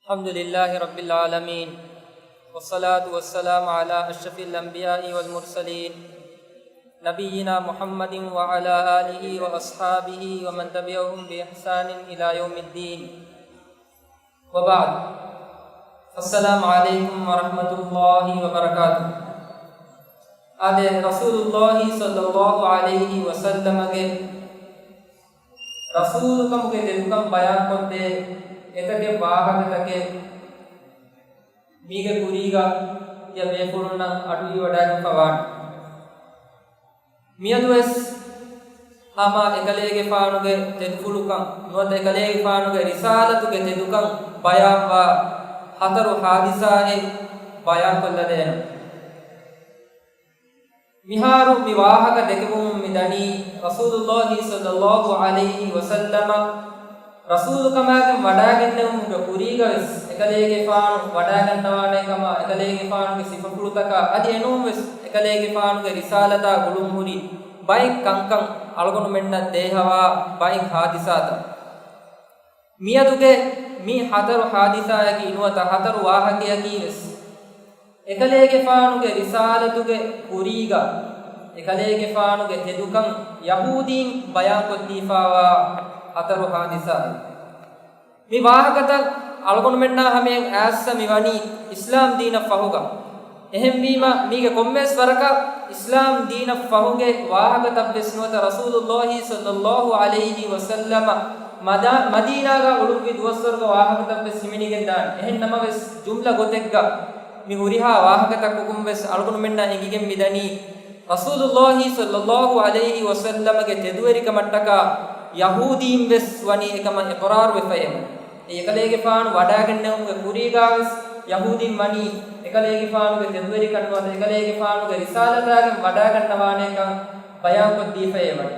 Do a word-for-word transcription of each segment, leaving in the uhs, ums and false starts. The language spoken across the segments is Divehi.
الحمد لله رب العالمين، والصلاة والسلام على أشرف الأنبياء والمرسلين، نبينا محمد وعلى آله وأصحابه ومن تبعهم بإحسان إلى يوم الدين. وبعد، السلام عليكم ورحمة الله وبركاته. އާދެ، ރަސޫލުﷲ ޞައްލަﷲ ޢަލައިހި ވަސައްލަމަގެ ރަސޫލުކަމުގެ ތެދުކަން ބަޔާންކޮށްދޭ އެތަކެއް ވާހަކަތަކެއް މީގެ ކުރީގަ ތިޔަ ބޭފުޅުންނަށް އަޑުއިވަޑައިގެންފަވާނެ. މިއަދުވެސް ހަމަ އެކަލޭގެފާނުގެ ތެދުފުޅުކަން ނުވަތަ އެކަލޭގެފާނުގެ ރިސާލަތުގެ ތެދުކަން ބަޔާންވާ ހަތަރު ޙާދިސާއެއް ބަޔާންކޮށްލަދޭނަން. މިހާރު މި ވާހަކަ ދެކެވުމުން މިދަނީ، ރަސޫލުﷲ ޞައްލަﷲ ޢަލައިހި ވަސައްލަމަ ރަސޫލުކަމާގެން ވަޑާގެންނެވުމުގެ ކުރީގަވެސް އެކަލޭގެފާނު ވަޑާގަންނަވާނޭ ކަމަށް، އެކަލޭގެފާނުގެ ސިފަފުޅުތަކާ އަދި އެނޫންވެސް އެކަލޭގެފާނުގެ ރިސާލަތާ ގުޅުންހުރި ބައެއް ކަންކަން އަޅުގަނޑުމެންނަށް ދޭހަވާ ބައެއް ޙާދިސާތައް. މިއަދުގެ މި ހަތަރު ޙާދިސާއަކީ ނުވަތަ ހަތަރު ވާހަކަޔަކީވެސް، އެކަލޭގެފާނުގެ ރިސާލަތުގެ ކުރީގަ އެކަލޭގެފާނުގެ ތެދުކަން ޔަހޫދީން ބަޔާންކޮށްދީފާވާ ހަތަރު ޙާދިސާއެއް. މި ވާހަކަތައް އަޅުގަނޑުމެންނާ ހަމަޔަށް އައިއްސަ މިވަނީ އިސްލާމް ދީނަށް ފަހުގަ. އެހެންވީމަ، މީގެ ކޮންމެވެސް ވަރަކަށް އިސްލާމް ދީނަށް ފަހުގެ ވާހަކަތައްވެސް ނުވަތަ ރަސޫލުﷲ ޞައްލަﷲ ޢަލައިހި ވަސައްލަމަ މަދާ-، މަދީނާގަ އުޅުއްވި ދުވަސްވަރުގެ ވާހަކަތައްވެސް ހިމެނިގެންދާނެ. އެހެން ނަމަވެސް، ޖުމްލަ ގޮތެއްގަ މި ހުރިހާ ވާހަކަތަކުގައިވުންވެސް އަޅުގަނޑުމެންނަށް އެނގިގެން މިދަނީ، ރަސޫލުﷲ ޞައްލަﷲ ޢަލައިހި ވަސައްލަމަގެ ތެދުވެރިކަމަށްޓަކާ ޔަހޫދީންވެސް ވަނީ އެކަމަށް އިޤްރާރުވެފައެވެ. އެ އެކަލޭގެފާނު ވަޑާގެންނެވުމުގެ ކުރީގާވެސް ޔަހޫދީން ވަނީ އެކަލޭގެފާނުގެ ތެދުވެރިކަން ނުވަތަ އެކަލޭގެފާނުގެ ރިސާލަތާގެން ވަޑާގަންނަވާނޭކަން ބަޔާންކޮށްދީފައޭ ވަނީ.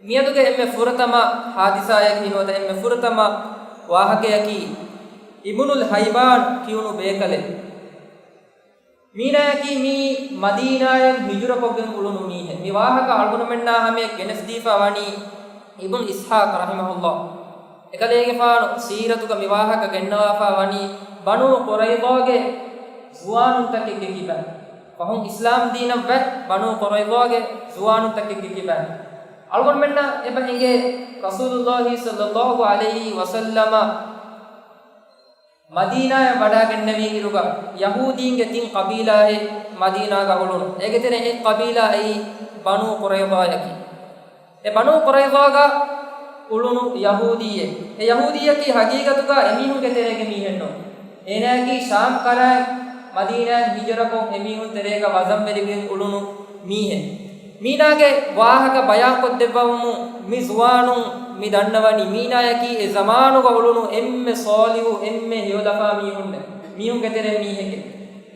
މިއަދުގެ އެންމެ ފުރަތަމަ ޙާދިސާއަކީ ނުވަތަ އެންމެ ފުރަތަމަ ވާހަކަޔަކީ، އިބްނުލް ހައިބާން ކިޔުނު ބޭކަލެއް. މީނާޔަކީ މީ މަދީނާއިން ހިޖުރަކޮށްގެން އުޅުނު މީހެއް. މި ވާހަކަ އަޅުގަނޑުމެންނާ ހަމަޔަށް ގެނެސްދީފާ ވަނީ އިބްނު އިސްޙާޤް ރަޙިމަހުﷲ. އެކަލޭގެފާނު ސީރަތުގަ މި ވާހަކަ ގެންނަވާފާ ވަނީ ބަނޫ ޤުރައިޟާގެ ޒުވާނުންތަކެއްގެ ކިބައިން. ފަހުން އިސްލާމް ދީނަށް ވެ ބަނޫ ޤުރައިޟާގެ ޒުވާނުންތަކެއްގެ ކިބައިން. އަޅުގަނޑުމެންނަށް އެބަ އެނގޭ، ރަސޫލުﷲ ޞައްލަﷲ ޢަލައިހި ވަސައްލަމަ މަދީނާއަށް ވަޑާގެންނެވި އިރުގަ، ޔަހޫދީންގެ ތިން ޤަބީލާއެއް މަދީނާގަ އުޅުނު. އޭގެ ތެރެއިން އެއް ޤަބީލާ އެއީ ބަނޫ ޤުރައިޟާއަކީ. އެ ބަނޫ ޤުރައިޟާގަ އުޅުނު ޔަހޫދީއެއް. އެ ޔަހޫދީއަކީ ހަގީގަތުގަ އެމީހުންގެ ތެރޭގެ މީހެއް ނޫން. އޭނާއަކީ ޝާމް ކަރައިން މަދީނާއަށް ހިޖުރަކޮށް އެމީހުން ތެރޭގަ ވަޒަންވެރިވެގެން އުޅުނު މީހެއް. މީނާގެ ވާހަކަ ބަޔާންކޮށްދެއްވަމުން މި ޒުވާނުން މި ދަންނަވަނީ މީނާޔަކީ އެ ޒަމާނުގަ އުޅުނު އެންމެ ޞާލިޙު، އެންމެ ހެޔޮލަފާ މީހުންނެއް، މީހުންގެ ތެރޭ މީހެކޭ.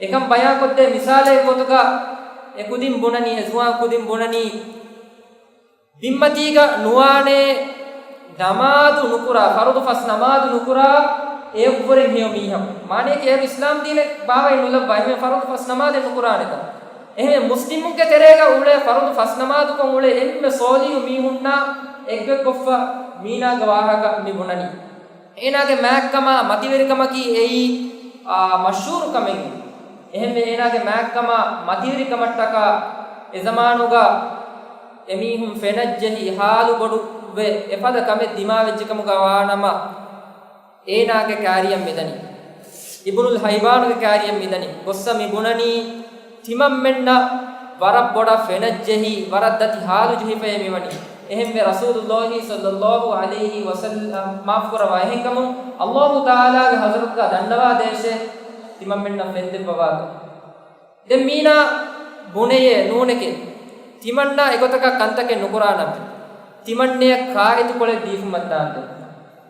އެކަން ބަޔާންކޮށްދޭ މިސާލެއް ގޮތުގަ އެ ކުދިން ބުނަނީ، އެ ޒުވާން ކުދިން ބުނަނީ، ބިންމަތީގަ ނުވާނޭ ނަމާދު ނުކުރާ، ފަރުޟު ފަސް ނަމާދު ނުކުރާ އެއަށްވުރެން ހެޔޮ މީހަކު. މާނަޔަކީ އޭރު އިސްލާމް ދީނެއް ބާވައި ނުލައްވާ، އެހެން ފަރުޟު ފަސް ނަމާދެއް ނުކުރާނެތާ. އެހެން މުސްލިމުންގެ ތެރޭގަ އުޅޭ ފަރުޟު ފަސް ނަމާދުކޮށް އުޅޭ އެންމެ ޞާލިޙު މީހުންނާ އެއްގޮތްކޮށްފަ މީނާގެ ވާހަކަ މި ބުނަނީ. އޭނާގެ މާތްކަމާ މަތިވެރިކަމަކީ އެއީ، އާ، މަޝްހޫރު ކަމެއް. އެހެންވެ އޭނާގެ މާތްކަމާ މަތިވެރިކަމަށްޓަކާ އެޒަމާނުގަ އެމީހުން ފެނަށްޖެހި ހާލު ބޮޑުވެ އެފަދަ ކަމެއް ދިމާވެއްޖެކަމުގަ ވާނަމަ، އޭނާގެ ކާރިއަށް މިދަނީ. އިބްނުލް ހައިބާނުގެ ކާރިއަށް މިދަނީ. ގޮއްސަ މި ބުނަނީ، ތިމަންމެންނަށް ވަރަށް ބޮޑަށް ފެނަށްޖެހި، ވަރަށް ދަތި ހާލު ޖެހިފައޭ މިވަނީ. އެހެންވެ ރަސޫލުﷲ ޞައްލަﷲ ޢަލައިހި ވަސައްލަމަ މާފުކުރައްވާ އެހެންކަމުން ﷲ ތަޢާލާގެ ޙަޟްރަތުގަ ދަންނަވާދޭށޭ ތިމަންމެންނަށް ފެންދެއްވަވާތޯ. ދެން މީނާ ބުނެޔޭ ނޫނެކޭ، ތިމަންނާ އެގޮތަކަށް ކަންތަކެއް ނުކުރާނަމޭ. ތިމަންނަޔަށް ކާއެތުކޮޅެއް ދީފުމަށްދާންދެން.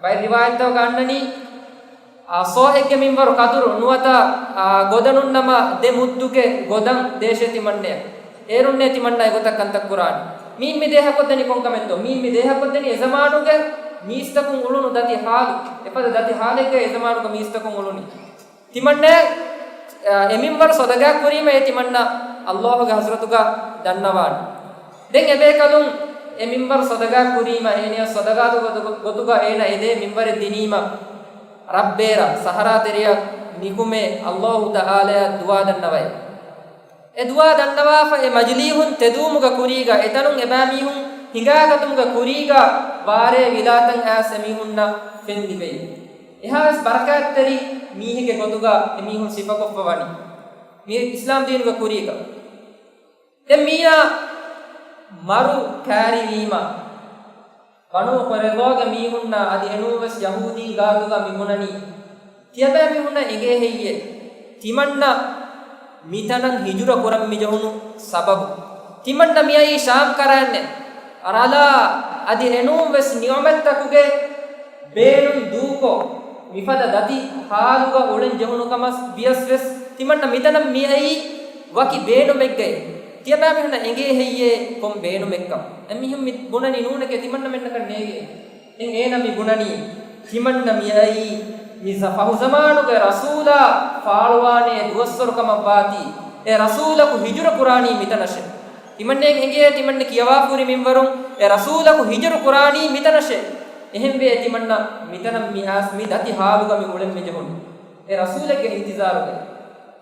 ބައެއް ރިވާޔަތްތަކުގަ އަންނަނީ، އާ، ސޯއެއްގެ މިންވަރު ކަދުރު ނުވަތަ، އާ، ގޮދަނުންނަމަ ދެ މުއްދުގެ ގޮދަން ދޭށޭ ތިމަންނަޔަށް. އޭރުންނޭ ތިމަންނާ އެގޮތަށް ކަންތައް ކުރާނީ. މީން މި ދޭހަކޮށްދެނީ ކޮންކަމެއްތޯ؟ މީން މި ދޭހަކޮށްދެނީ އެޒަމާނުގެ މީސްތަކުން އުޅުނު ދަތި ހާލު. އެފަދަ ދަތި ހާލެއްގަ އެޒަމާނުގެ މީސްތަކުން އުޅުނީ. ތިމަންނަ، އާ، އެ މިންވަރު ޞަދަގާ ކުރީމަ އެ ތިމަންނަ ﷲގެ ޙަޟްރަތުގަ ދަންނަވާނެ. ދެން އެބޭކަލުން އެ މިންވަރު ޞަދަގާ ކުރީމަ، އޭނަޔަށް ޞަދަގާތު ގޮތު-، ގޮތުގަ އޭނަ އެދޭ މިންވަރެއް ދިނީމަ، ރަށްބޭރަށް، ސަހަރާ ތެރެއަށް ނިކުމެ އައްލާހު ތަޢާލާއަށް ދުޢާ ދަންނަވައޭ. އެ ދުޢާ ދަންނަވާފަ އެ މަޖިލީހުން ތެދުވުމުގަ ކުރީގަ އެތަނުން އެބައިމީހުން ހިނގާގަތުމުގަ ކުރީގަ ވާރޭ ވިލާތަން އައިސް އެމީހުންނަށް ފެން ލިބެއި. އެހާވެސް ބަރަކާތްތެރި މީހެއްގެ ގޮތުގަ އެމީހުން ސިފަކޮށްފަ ވަނީ. މީ އިސްލާމް ދީނުގަ ކުރީގަ. ދެން މީނާ މަރު ކާރިވީމަ، ބަނޫ ޤުރައިޟާގެ މީހުންނާ އަދި އެނޫންވެސް ޔަހޫދީން ގާތުގަ މި ބުނަނީ، ތިޔަބައިމީހުންނަށް އެނގޭ ހެއްޔޭ؟ ތިމަންނަ މިތަނަށް ހިޖުރަ ކުރަން މިޖެހުނު ސަބަބު. ތިމަންނަ މިއައީ ޝާމް ކަރައިންނޭ. ރަލާ އަދި އެނޫންވެސް ނިޢުމަތްތަކުގެ ބޭނުން ދޫކޮށް، މިފަދަ ދަތި ހާލުގަ އުޅެން ޖެހުނު ކަމަށް ވިޔަސް ވެސް، ތިމަންނަ މިތަނަށް މިއައީ ވަކި ބޭނުމެއްގައި. ތިޔަބައިމީހުންނަށް އެނގޭ ހެއްޔޭ ކޮން ބޭނުމެއްކަން؟ އެމީހުން މި ބުނަނީ ނޫނެކޭ، ތިމަންނަމެންނަކަށް ނޭގޭ. ދެން އޭނަ މި ބުނަނީ، ތިމަންނަ މިއައީ މި ޒަ-، ފަހު ޒަމާނުގެ ރަސޫލާ ފާޅުވާނޭ ދުވަސްވަރު ކަމަށްވާތީ، އެ ރަސޫލަކު ހިޖުރަ ކުރާނީ މިތަނަށޭ. ތިމަންނައަށް އެނގޭ، ތިމަންނަ ކިޔަވާފަހުރި މިންވަރުން އެ ރަސޫލަކު ހިޖުރަ ކުރާނީ މިތަނަށޭ. އެހެންވެ ތިމަންނަ މިތަނަށް މި އައިސް މި ދަތި ހާލުގަ މި އުޅެން މިޖެހުނު. އެ ރަސޫލެއްގެ އިންތިޒާރުގަ.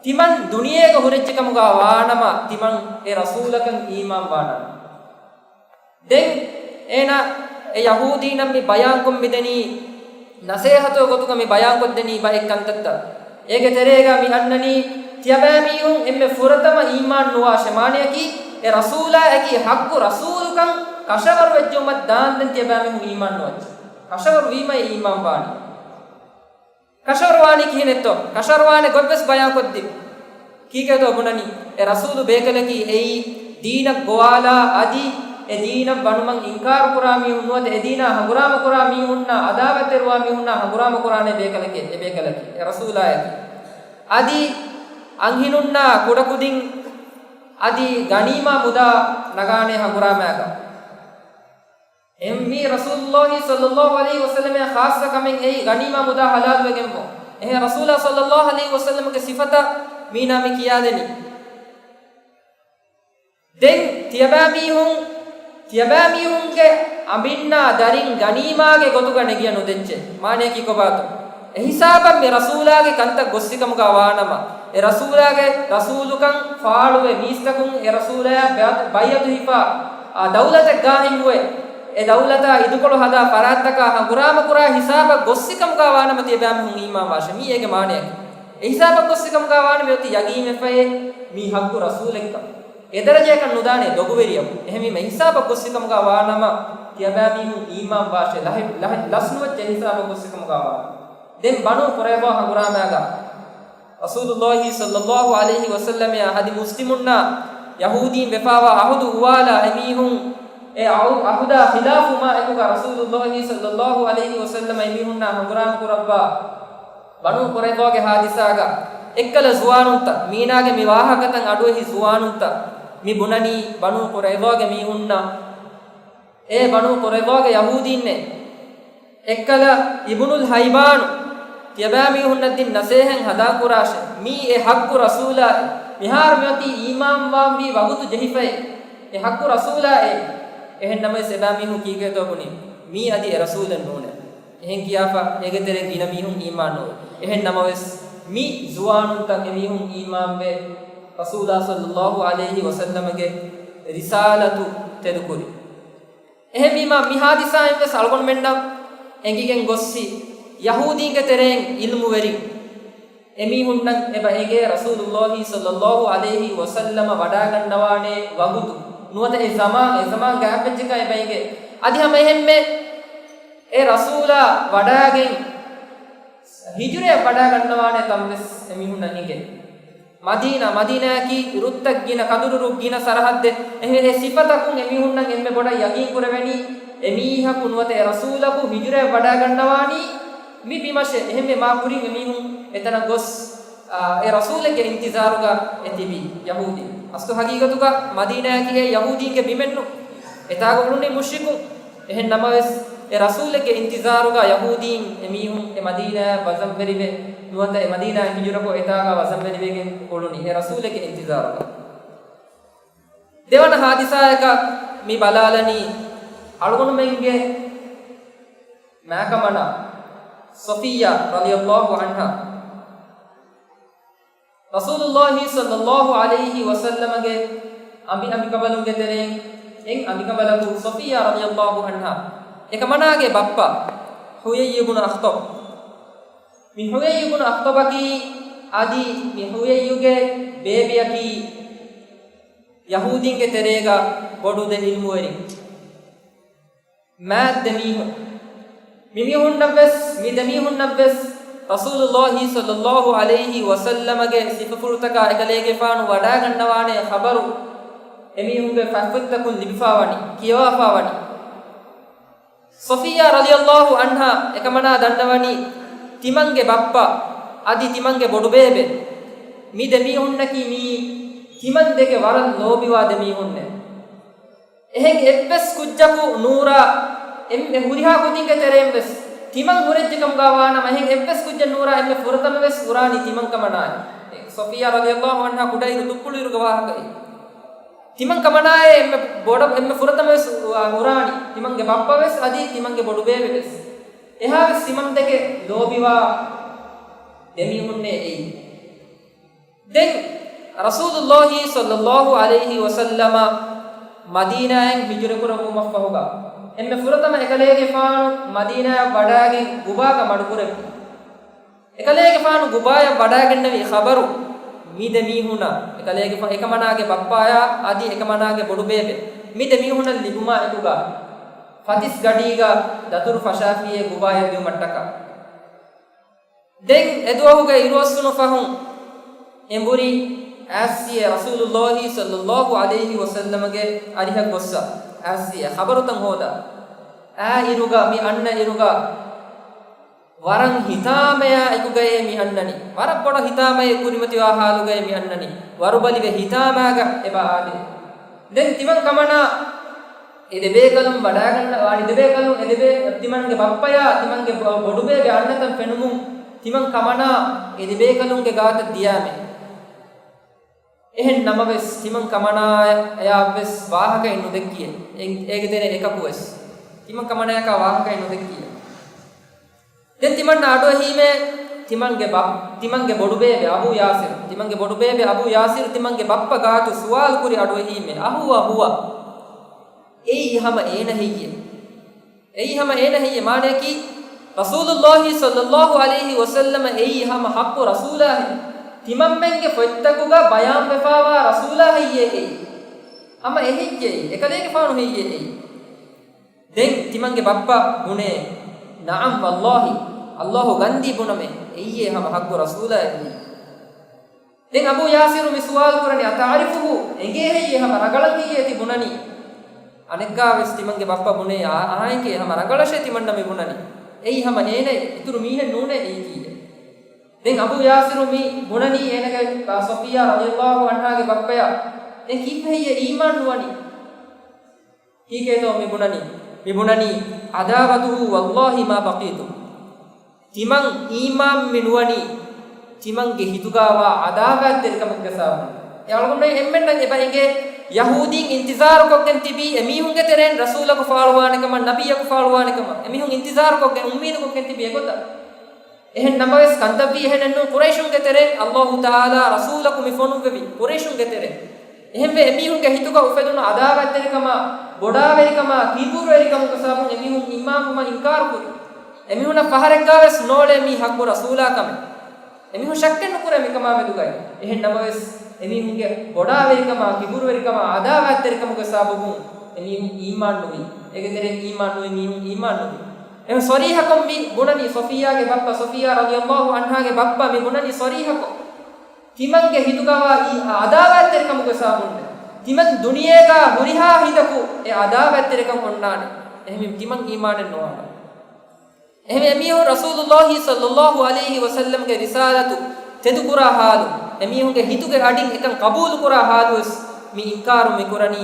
ތިމަން ދުނިޔޭގަ ހުރެއްޖެ ކަމުގަ ވާނަމަ، ތިމަން އެ ރަސޫލަކަށް އީމާން ވާނަމަ. ދެން އޭނަ އެ ޔަހޫދީނަށް މި ބަޔާންކޮށް މިދެނީ، ނަސޭހަތުގެ ގޮތުގަ މި ބަޔާންކޮށްދެނީ ބައެއް ކަންތައްތައް. އޭގެ ތެރޭގަ މި އަންނަނީ، ތިޔަބައިމީހުން އެންމެ ފުރަތަމަ އީމާން ނުވާށޭ، މާނަޔަކީ އެ ރަސޫލާއަކީ ޙައްޤު ރަސޫލުކަން ކަށަވަރު ވެއްޖެއުމަށް ދާންދެން ތިޔަބައިމީހުން އީމާން ނުވައްޗޭ. ކަށަވަރު ވީމަ އެ އީމާން ވާނީ. ކަށަވަރު ވާނީ ކިހިނެއްތޯ؟ ކަށަވަރު ވާނެ ގޮތްވެސް ބަޔާންކޮށްދިން. ކީކޭތޯ ބުނަނީ؟ އެ ރަސޫލު ބޭކަލަކީ އެއީ ދީނަށް ގޮވާލާ އަދި އެ ދީނަށް ވަނުމަށް އިންކާރު ކުރާ މީހުން ނުވަތަ އެ ދީނާ ހަނގުރާމަ ކުރާ މީހުންނާ އަދާވަތްތެރިވާ މީހުންނާ ހަނގުރާމަ ކުރާނޭ ބޭކަލެކޭ، އެ ބޭކަލަކީ އެ ރަސޫލާއެކޭ. އަދި އަންހެނުންނާ ކުޑަކުދިން އަދި ޣަނީމާ މުދާ ނަގާނޭ ހަނގުރާމައިގަ. އެހެންވީ ރަސޫލުﷲ ޞައްލަﷲ ޢަލައިހި ވަސައްލަމައަށް ޚާއްޞަ ކަމެއް އެއީ ޣަނީމާ މުދާ ހަލާލުވެގެންވުން. އެހެން ރަސޫލާ ޞައްލަﷲ ޢަލައިހި ވަސައްލަމަގެ ސިފަތައް މީނާ މި ކިޔާދެނީ. ދެން ތިޔަބައިމީހުން، ތިޔަބައިމީހުންގެ އަނބިންނާ ދަރިން ޣަނީމާގެ ގޮތުގަ ނެގިޔަ ނުދެއްޗޭ. މާނަޔަކީ ކޮބާތޯ؟ އެހިސާބަށް މި ރަސޫލާގެ ކަންތައް ގޮއްސިކަމުގަ ވާނަމަ، އެ ރަސޫލާގެ ރަސޫލުކަން ފާޅުވެ މީސްތަކުން އެ ރަސޫލާއާ ބައި-، ބައިޢަތު ހިފާ، އާ، ދައުލަތެއް ގާއިމްވެ، އެ ދައުލަތާ އިދުކޮޅު ހަދާ ފަރާތްތަކާ ހަނގުރާމަ ކުރާ ހިސާބަށް ގޮއްސިކަމުގަ ވާނަމަ ތިޔަބައިމީހުން އީމާން ވާށޭ. މީ އޭގެ މާނަޔަކީ. އެ ހިސާބަށް ގޮއްސިކަމުގަ ވާނަމަ އޮތީ ޔަގީންވެފައޭ މީ ޙައްޤު ރަސޫލެއްކަން. އެ ދަރަޖައަކަށް ނުދާނެ ދޮގުވެރިޔަކު. އެހެންވީމަ އެ ހިސާބަށް ގޮއްސިކަމުގަ ވާނަމަ ތިޔަބައިމީހުން އީމާން ވާށޭ. ލަހެ-، ލަހެ-، ލަސްނުވައްޗޭ އެ ހިސާބަށް ގޮއްސިކަމުގަ ވާނަމަ. ދެން ބަނޫ ޤުރައިޟާ ހަނގުރާމައިގަ ރަސޫލުﷲ ޞައްލަﷲ ޢަލައިހި ވަސައްލަމައާ އަދި މުސްލިމުންނާ ޔަހޫދީން ވެފާވާ ޢަހުދު އުވާލާ އެމީހުން އެ ޢަހު-، ޢަހުދާ ޚިލާފުވުމާ އެކުގަ ރަސޫލުﷲ ޞައްލަﷲ ޢަލައިހި ވަސައްލަމަ އެމީހުންނާ ހަނގުރާމަ ކުރައްވާ ބަނޫ ޤުރައިޟާގެ ޙާދިސާގަ އެއްކަލަ ޒުވާނުންތައް، މީނާގެ މި ވާހަކަތައް އަޑުއެހި ޒުވާނުންތައް މި ބުނަނީ ބަނޫ ޤުރައިޟާގެ މީހުންނަށް، އޭ ބަނޫ ޤުރައިޟާގެ ޔަހޫދީންނޭ! އެއްކަލަ އިބްނުލް ހައިބާނު ތިޔަބައިމީހުންނަށް ދިން ނަސޭހަތް ހަނދާން ކުރާށޭ. މީ އެ ޙައްޤު ރަސޫލާއޭ. މިހާރު މިއޮތީ އީމާންވާންވީ ވަގުތު ޖެހިފައޭ. އެ ޙައްޤު ރަސޫލާއޭ. އެހެން ނަމަވެސް އެބައިމީހުން ކީކޭތޯ ބުނީ؟ މީ އަދި އެ ރަސޫލެއް ނޫނޭ. އެހެން ކިޔާފަ އޭގެ ތެރޭ ގިނަ މީހުން އީމާން ނުވޭ. އެހެން ނަމަވެސް މި ޒުވާނުންތައް އެމީހުން އީމާންވެ ރަސޫލާ ޞައްލަﷲ ޢަލައިހި ވަސައްލަމަގެ ރިސާލަތު ތެދުކުރި. އެހެންވީމާ، މި ޙާދިސާއިން ވެސް އަޅުގަނޑުމެންނަށް އެނގިގެން ގޮއްސި، ޔަހޫދީންގެ ތެރެއިން ޢިލްމުވެރިން އެމީހުންނަށް އެބަ އެނގޭ ރަސޫލުﷲ ޞައްލަﷲ ޢަލައިހި ވަސައްލަމަ ވަޑައިގަންނަވާނޭ ވަގުތު ނުވަތަ އެ ޒަމާން، އެ ޒަމާން ގާތްވެއްޖެކަން އެބަ އެނގޭ. އަދި ހަމަ އެހެންމެ އެ ރަސޫލާ ވަޑައިގެން ހިޖުރަޔަށް ވަޑައިގަންނަވާނޭ ތަން ވެސް އެމީހުންނަށް އެނގޭ. މަދީނާ، މަދީނާއަކީ ރުއްތައް ގިނަ، ކަދުރު ރުއް ގިނަ ސަރަހައްދެއް. އެހެން އެ ސިފަތަކުން އެމީހުންނަށް އެންމެ ބޮޑަށް ޔަގީން ކުރެވެނީ، އެމީހަކު ނުވަތަ އެ ރަސޫލަކު ހިޖުރަޔަށް ވަޑައިގަންނަވާނީ މި ބިމަށޭ. އެހެންވެ މާ ކުރިން އެމީހުން އެތަނަށް ގޮސް، އާ، އެ ރަސޫލެއްގެ އިންތިޒާރުގަ އެ ތިބީ ޔަހޫދީން. އަސްލު ހަގީގަތުގަ މަދީނާއަކީ އެ ޔަހޫދީންގެ ބިމެއްނު. އެތާގަ އުޅުނީ މުޝްރިކުން. އެހެން ނަމަވެސް، އެ ރަސޫލެއްގެ އިންތިޒާރުގަ ޔަހޫދީން އެމީހުން އެ މަދީނާއަށް ވަޒަންވެރިވެ، ނުވަތަ އެ މަދީނާއަށް ހިޖުރަކޮށް އެތާގަ ވަޒަންވެރިވެގެން އުޅުނީ އެ ރަސޫލެއްގެ އިންތިޒާރުގަ. ދެވަނަ ހާދިސާއަކަށް މި ބަލާލަނީ، އަޅުގަނޑުމެންގެ މާކަމަނާ ޞަފިއްޔާ ރަޟިޔަﷲ ޢަންހާ، ރަސޫލުﷲ ޞައްލަﷲ ޢަލައިހި ވަސައްލަމަގެ އަނބި އަނބިކަނބަލުންގެ ތެރެއިން އެއް އަނބިކަނބަލަކު ޞަފިއްޔާ ރަޟިޔަﷲ ޢަންހާ، އެކަމަނާގެ ބައްޕަ ޙުޔައްޔި ބުނު އަޚްޠަބް. މި ޙުޔައްޔި ބުނު އަޚްޠަބަކީ އަދި މި ޙުޔައްޔުގެ ބޭބެއަކީ ޔަހޫދީންގެ ތެރޭގަ ބޮޑު ދެ ޢިލްމުވެރިން. މާތް ދެމީހުން. މިމީހުންނަށްވެސް، މި ދެމީހުންނަށްވެސް ރަސޫލުﷲ ޞައްލަﷲ ޢަލައިހި ވަސައްލަމަގެ ސިފަފުޅުތަކާ އެކަލޭގެފާނު ވަޑާގަންނަވާނޭ ޚަބަރު އެމީހުންގެ ފަތްފުށްތަކުން ލިބިފާވަނީ، ކިޔަވާފާވަނީ. ޞަފިއްޔާ ރަޟިޔަﷲ ޢަންހާ އެކަމަނާ ދަންނަވަނީ، ތިމަންގެ ބައްޕަ އަދި ތިމަންގެ ބޮޑުބޭބެ، މި ދެމީހުންނަކީ މީ ތިމަން ދެކެ ވަރަށް ލޯބިވާ ދެމީހުންނޭ. އެހެން އެއްވެސް ކުއްޖަކު ނޫރާ، އެންމެ ހުރިހާ ކުދިންގެ ތެރެއިން ވެސް ތިމަން ހުރެއްޖެ ކަމުގަ ވާނަމަ، އެހެން އެއްވެސް ކުއްޖެއް ނޫރާ، އެންމެ ފުރަތަމަ ވެސް އުރާނީ ތިމަން ކަމަނާއޭ. އެ ޞަފިއްޔާ ރަޟިޔަﷲ ޢަންހާ ކުޑައިރު ދުއްޕުޅު އިރުގެ ވާހަކައެއް. ތިމަން ކަމަނާއޭ އެންމެ ބޮޑަށް، އެންމެ ފުރަތަމަ ވެސް އު-، އުރާނީ. ތިމަންގެ ބައްޕަ ވެސް އަދި ތިމަންގެ ބޮޑުބޭބެ ވެސް. އެހާވެސް ތިމަން ދެކެ ލޯބިވާ ދެމީހުންނޭ އެއީ. ދެން ރަސޫލުﷲ ޞައްލަﷲ ޢަލައިހި ވަސައްލަމަ މަދީނާއިން ހިޖުރަކުރެއްވުމަށްފަހުގަ، އެންމެ ފުރަތަމަ އެކަލޭގެފާނު މަދީނާއަށް ވަޑާގެން ގުބާގަ މަޑުކުރެއްވި. އެކަލޭގެފާނު ގުބާޔަށް ވަޑާގެންނެވި ޚަބަރު މި ދެމީހުނަށް، އެކަލޭގެފާ، އެކަމަނާގެ ބައްޕަޔާ އަދި އެކަމަނާގެ ބޮޑުބޭބެ، މި ދެމީހުނަށް ލިބުމާ އެކުގަ، ފަތިސް ގަޑީގަ ދަތުރު ފަށާފިއޭ ގުބާޔަށް ދިއުމަށްޓަކާ. ދެން އެދުވަހުގެ އިރުއޮއްސުނު ފަހުން އެނބުރި އާއްސިއޭ ރަސޫލުﷲ ޞައްލަﷲ ޢަލައިހި ވަސައްލަމަގެ އަރިހަށް ގޮއްސަ، އާއްސިއޭ ޚަބަރުތައް ހޯދާ. އާ އިރުގަ، މި އަންނަ އިރުގަ ވަރަށް ހިތާމަޔާ އެކުގައޭ މި އަންނަނީ. ވަރަށް ބޮޑަށް ހިތާމައެއް ކުރިމަތިވާ ހާލުގައޭ މި އަންނަނީ. ވަރުބަލިވެ ހިތާމާގަ އެބަ އާދޭ. ދެން ތިމަން ކަމަނާ އެ ދެބޭކަލުން ވަޑާގަންނަ ވާނީ، ދެބޭކަލުން އެ ދެބޭ، ތިމަންގެ ބައްޕަޔާ ތިމަންގެ ބޮ-، ބޮޑުބޭބެ އަންނަތަން ފެނުމުން ތިމަން ކަމަނާ އެ ދެބޭކަލުންގެ ގާތަށް ދިޔާމެ. އެހެން ނަމަވެސް ތިމަން ކަމަނާޔަށްވެސް ވާހަކައެއް ނުދެއްކިއެ. އެ-، އޭގެ ތެރޭ އެކަކުވެސް ތިމަން ކަމަނާޔަކާ ވާހަކައެއް ނުދެއްކިއެ. ދެން ތިމަންނަ އަޑުއެހީމޭ، ތިމަންގެ ބަ-، ތިމަންގެ ބޮޑުބޭބެ އަބޫ ޔާސިރު، ތިމަންގެ ބޮޑުބޭބެ އަބޫ ޔާސިރު ތިމަންގެ ބައްޕަ ގާތު ސުވާލު ކުރި އަޑުއެހީމޭ، އަހުވަ ހުވަ. އެއީ ހަމަ އޭނަ ހެއްޔޭ؟ އެއީ ހަމަ އޭނަ ހެއްޔޭ؟ މާނަޔަކީ، ރަސޫލުﷲ ޞައްލަﷲ ޢަލައިހި ވަސައްލަމަ އެއީ ހަމަ ޙައްޤު ރަސޫލާހެއް. ތިމަންމެންގެ ފޮތްތަކުގަ ބަޔާންވެފާވާ ރަސޫލާ ހެއްޔޭ އެއީ؟ ހަމަ އެ ހެއްޔޭ؟ އެކަލޭގެފާނު ހެއްޔޭ އެއީ؟ ދެން ތިމަންގެ ބައްޕަ ބުނޭ، ނަޢަމް ވައްލާހި، އައްލާހު ގަންދީ ބުނަމޭ، އެއީ ހަމަ ޙައްޤު ރަސޫލާ އެއީ. ދެން އަބޫ ޔާސިރު މި ސުވާލު ކުރަނީ، އަތަޢުރިފުހު، އެނގޭ ހެއްޔޭ ހަމަ ރަނގަޅަށް ހެއްޔޭ ތި ބުނަނީ؟ އަނެއްކާވެސް ތިމަންގެ ބައްޕަ ބުނޭ، އާ، އާނގޭ ހަމަ ރަނގަޅަށޭ ތިމަންނަ މި ބުނަނީ. އެއީ ހަމަ އޭނަ، އިތުރު މީހެއް ނޫނޭ އެއީކީއެއް. ދެން އަބޫ ޔާސިރު މި ބުނަނީ އޭނަގެ ޞަފިއްޔާ ރަޟިޔަﷲ ޢަންހާގެ ބައްޕަޔާ، އެ ކީއްވެ ހެއްޔޭ އީމާން ނުވަނީ؟ ކީކޭތޯ މި ބުނަނީ؟ މި ބުނަނީ، ޢަދާވަތުހު ވައްލާހި މާ ބަޤީތު. ތިމަން އީމާން މި ނުވަނީ، ތިމަންގެ ހިތުގަވާ ޢަދާވާތްތެރިކަމުގެ ސަބަބުން. އެ އަޅުގަނޑު އެންމެންނަށް އެބަ އެނގޭ، ޔަހޫދީން އިންތިޒާރުކޮށްގެން ތިބީ، އެމީހުންގެ ތެރެއިން ރަސޫލަކު ފާޅުވާނެކަމަށް، ނަބިއްޔަކު ފާޅުވާނެކަމަށް، އެމީހުން އިންތިޒާރުކޮށްގެން، އުއްމީދުކޮށްގެން ތިބީ އެގޮތަށް. އެހެން ނަމަވެސް، ކަންތައްވީ އެހެނެއްނޫން. ޤުރައިޝުންގެ ތެރެއިން އައްލާހު ތަޢާލާ ރަސޫލަކު މި ފޮނުއްވެވި، ޤުރައިޝުންގެ ތެރެއިން. އެހެންވެ، އެމީހުންގެ ހިތުގަ އުފެދުނު ޢަދާވާތްތެރިކަމާ، ބޮޑާވެރިކަމާ، ކިބުރުވެރިކަމުގެ ސަބަބުން އެމީހުން އީމާންވުމަށް އިންކާރުކުރި. އެމީހުންނަށް ފަހަރެއްގަވެސް ނޯޅޭ މީ ޙައްޤު ރަސޫލާ ކަމެއް. އެމީހުން ޝައްކެއް ނުކުރޭ މިކަމާ މެދުގައި. އެހެން ނަމަވެސް، އެމީހުންގެ ބޮޑާވެރިކަމާ، ކިބުރުވެރިކަމާ، ޢަދާވާތްތެރިކަމުގެ ސަބަބުން އެމީހުން އީމާން ނުވި. އޭގެ ތެރެއިން އީމާން ނުވި މީހުން އީމާން ނުވި. އެހެން ޞަރީޙަކޮށް މި ބުނަނީ ޞަފިއްޔާގެ ބައްޕަ، ޞަފިއްޔާ ރަޟިޔަﷲ ޢަންހާގެ ބައްޕަ މި ބުނަނީ ޞަރީޙަކޮށް. ތިމަންގެ ހިތުގަވާ އީ ޢަދާވާތްތެރިކަމުގެ ސަބަބުން ތިމަން ދުނިޔޭގަ ހުރިހާ ހިތަކު އެ ޢަދާވާތްތެރިކަން އޮންނާނެ. އެހެންވީމަ ތިމަން އީމާނެއް ނުވާނެ. އެހެންވެ، އެމީހުން ރަސޫލުﷲ ޞައްލަﷲ ޢަލައިހި ވަސައްލަމްގެ ރިސާލަތު ތެދުކުރާ ޙާލު، އެމީހުންގެ ހިތުގެ އަޑިން އެކަން ޤަބޫލުކުރާ ޙާލުވެސް މި އިންކާރު މިކުރަނީ،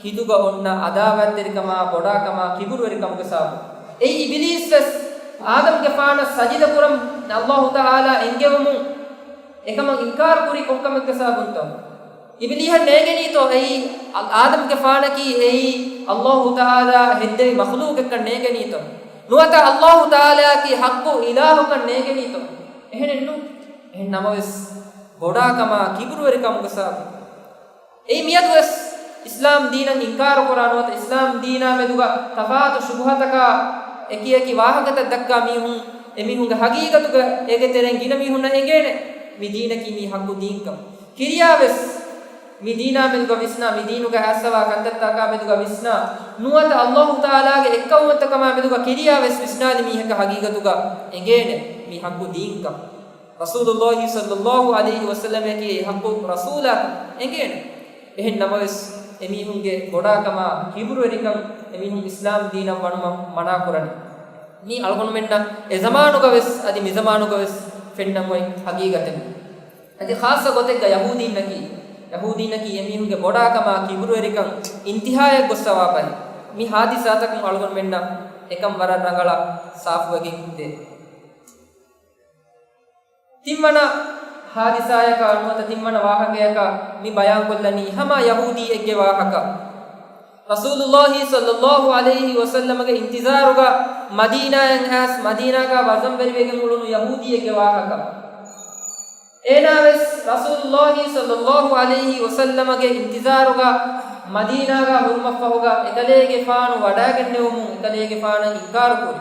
ހިތުގަ އޮންނަ ޢަދާވާތްތެރިކަމާ، ބޮޑާކަމާ، ކިބުރުވެރިކަމުގެ ސަބަބުން. އެއީ އިބިލީސްވެސް އާދަމްގެފާނަށް ސަޖިދަ ކުރަން އައްލާހު ތަޢާލާ އެންގެވުމުން އެކަމަށް އިންކާރު ކުރީ ކޮންކަމެއްގެ ސަބަބުންތޯ؟ އިބިލީހަށް ނޭނގެނީތޯ އެއީ އާދަމްގެފާނަކީ އެއީ އައްލާހު ތަޢާލާ ހެއްދެވި މަޚްލޫޤެއްކަން ނޭނގެނީތޯ؟ ނުވަތަ އައްލާހު ތަޢާލާއަކީ ޙައްޤު އިލާހުކަން ނޭނގެނީތޯ؟ އެހެނެއްނު. އެހެން ނަމަވެސް، ބޮޑާކަމާ ކިބުރުވެރިކަމުގެ ސަބަބުން. އެއީ މިއަދުވެސް އިސްލާމް ދީނަށް އިންކާރުކުރާ ނުވަތަ އިސްލާމް ދީނާ މެދުގަ ތަފާތު ޝުބުހަތަކާ އެކި އެކި ވާހަކަތައް ދައްކާ މީހުން، އެމީހުންގެ ހަގީގަތުގަ އޭގެ ތެރެއިން ގިނަ މީހުންނަށް އެނގޭނެ މި ދީނަކީ މީ ޙައްޤު ދީންކަން. ކިރިޔާވެސް މި ދީނާ މެދުގަ ވިސްނާ، މި ދީނުގަ އައިސްފަވާ ކަންތައްތަކާ މެދުގަ ވިސްނާ، ނުވަތަ އައްލާހު ތަޢާލާގެ އެއްކައުވަންތަކަމާ މެދުގަ ކިރިޔާވެސް ވިސްނާލި މީހަކަށް ހަގީގަތުގަ އެނގޭނެ މީ ޙައްޤު ދީންކަން. ރަސޫލުﷲ ޞައްލައްލާހު ޢަލައިހި ވަސައްލަމަކީ އެ ޙައްޤު ރަސޫލާކަން އެނގޭނެ. އެހެން ނަމަވެސް، އެމީހުންގެ ބޮޑާކަމާ ކިބުރުވެރިކަން އެމީހުން އިސްލާމް ދީނަށް ވަނުމަށް މަނާކުރަނީ. މީ އަޅުގަނޑުމެންނަށް އެ ޒަމާނުގަވެސް އަދި މި ޒަމާނުގަވެސް ފެންނަން އޮތް ހަގީގަތެއް. އަދި ޚާއްޞަ ގޮތެއްގަ ޔަހޫދީންނަކީ، ޔަހޫދީންނަކީ އެމީހުންގެ ބޮޑާކަމާ ކިބުރުވެރިކަން އިންތިހާއަށް ގޮއްސަވާ ބައެއް. މި ހާދިސާތަކުން އަޅުގަނޑުމެންނަށް އެކަން ވަރަށް ރަނގަޅަށް ސާފުވެގެން ދޭ. ތިންވަނަ ހާދިސާޔަކަށް ނުވަތަ ތިންވަނަ ވާހަކަޔަކަށް މި ބަޔާންކޮށްލަނީ ހަމަ ޔަހޫދީއެއްގެ ވާހަކަ. ރަސޫލުﷲ ޞައްލައްލާހު ޢަލައިހި ވަސައްލަމަގެ އިންތިޒާރުގަ މަދީނާއަށް އައިސް، މަދީނާގަ ވަޒަންވެރިވެގެން އުޅުނު ޔަހޫދީއެއްގެ ވާހަކަ. އޭނާވެސް ރަސޫލުﷲ ޞައްލައްލާހު ޢަލައިހި ވަސައްލަމަގެ އިންތިޒާރުގަ މަދީނާގަ ހުރުމަށްފަހުގަ އެކަލޭގެފާނު ވަޑައިގެންނެވުމުން އެކަލޭގެފާނަށް އިންކާރު ކުރި.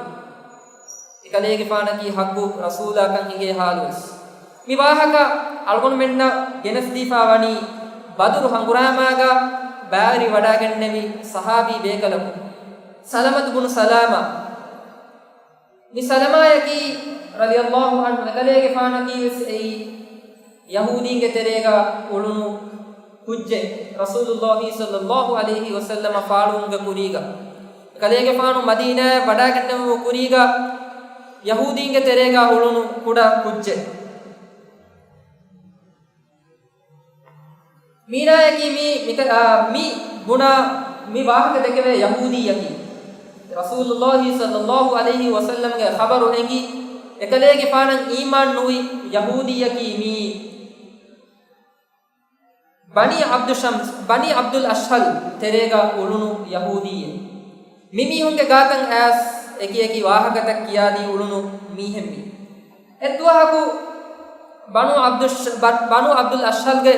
އެކަލޭގެފާނަކީ ޙައްޤު ރަސޫލާކަން އެނގޭ ޙާލުވެސް. މި ވާހަކަ އަޅުގަނޑުމެންނަށް ގެނެސްދީފާ ވަނީ ބަދުރު ހަނގުރާމާގަ ބައިވެރިވަޑައިގެންނެވި ޞަޙާބީ ބޭކަލަކު ސަލަމަތު ބުނު ސަލާމާ. މި ސަލަމާޔަކީ ރަޟިޔަﷲ ޢަންހު އެކަލޭގެފާނަކީވެސް އެއީ ޔަހޫދީންގެ ތެރޭގަ އުޅުނު ކުއްޖެއް. ރަސޫލުﷲ ޞައްލައްލާހު ޢަލައިހި ވަސައްލަމަ ފާޅުވުމުގެ ކުރީގަ، އެކަލޭގެފާނު މަދީނާއަށް ވަޑައިގެންނެވުމުގެ ކުރީގަ، ޔަހޫދީންގެ ތެރޭގަ އުޅުނު ކުޑަ ކުއްޖެއް. މީނާޔަކީ މީ، މިކަ-، އާ، މި ބުނާ މި ވާހަކަ ދެކެވޭ ޔަހޫދީއަކީ. ރަސޫލުﷲ ޞައްލައްލާހު ޢަލައިހި ވަސައްލަމްގެ ޚަބަރު އެނގި، އެކަލޭގެފާނަށް އީމާން ނުވި ޔަހޫދީއަކީ މީ. ބަނީ ޢަބްދު ޝަމްސް، ބަނީ ޢަބްދުލް އަޝްހަލް ތެރޭގަ އުޅުނު ޔަހޫދީއެއް. މި މީހުންގެ ގާތަށް އައިސް އެކި އެކި ވާހަކަތައް ކިޔާދީ އުޅުނު މީހެއް މީ. އެއްދުވަހަކު ބަނޫ ޢަބްދު ޝް-، ބަ-، ބަނޫ ޢަބްދުލް އަޝްހަލްގެ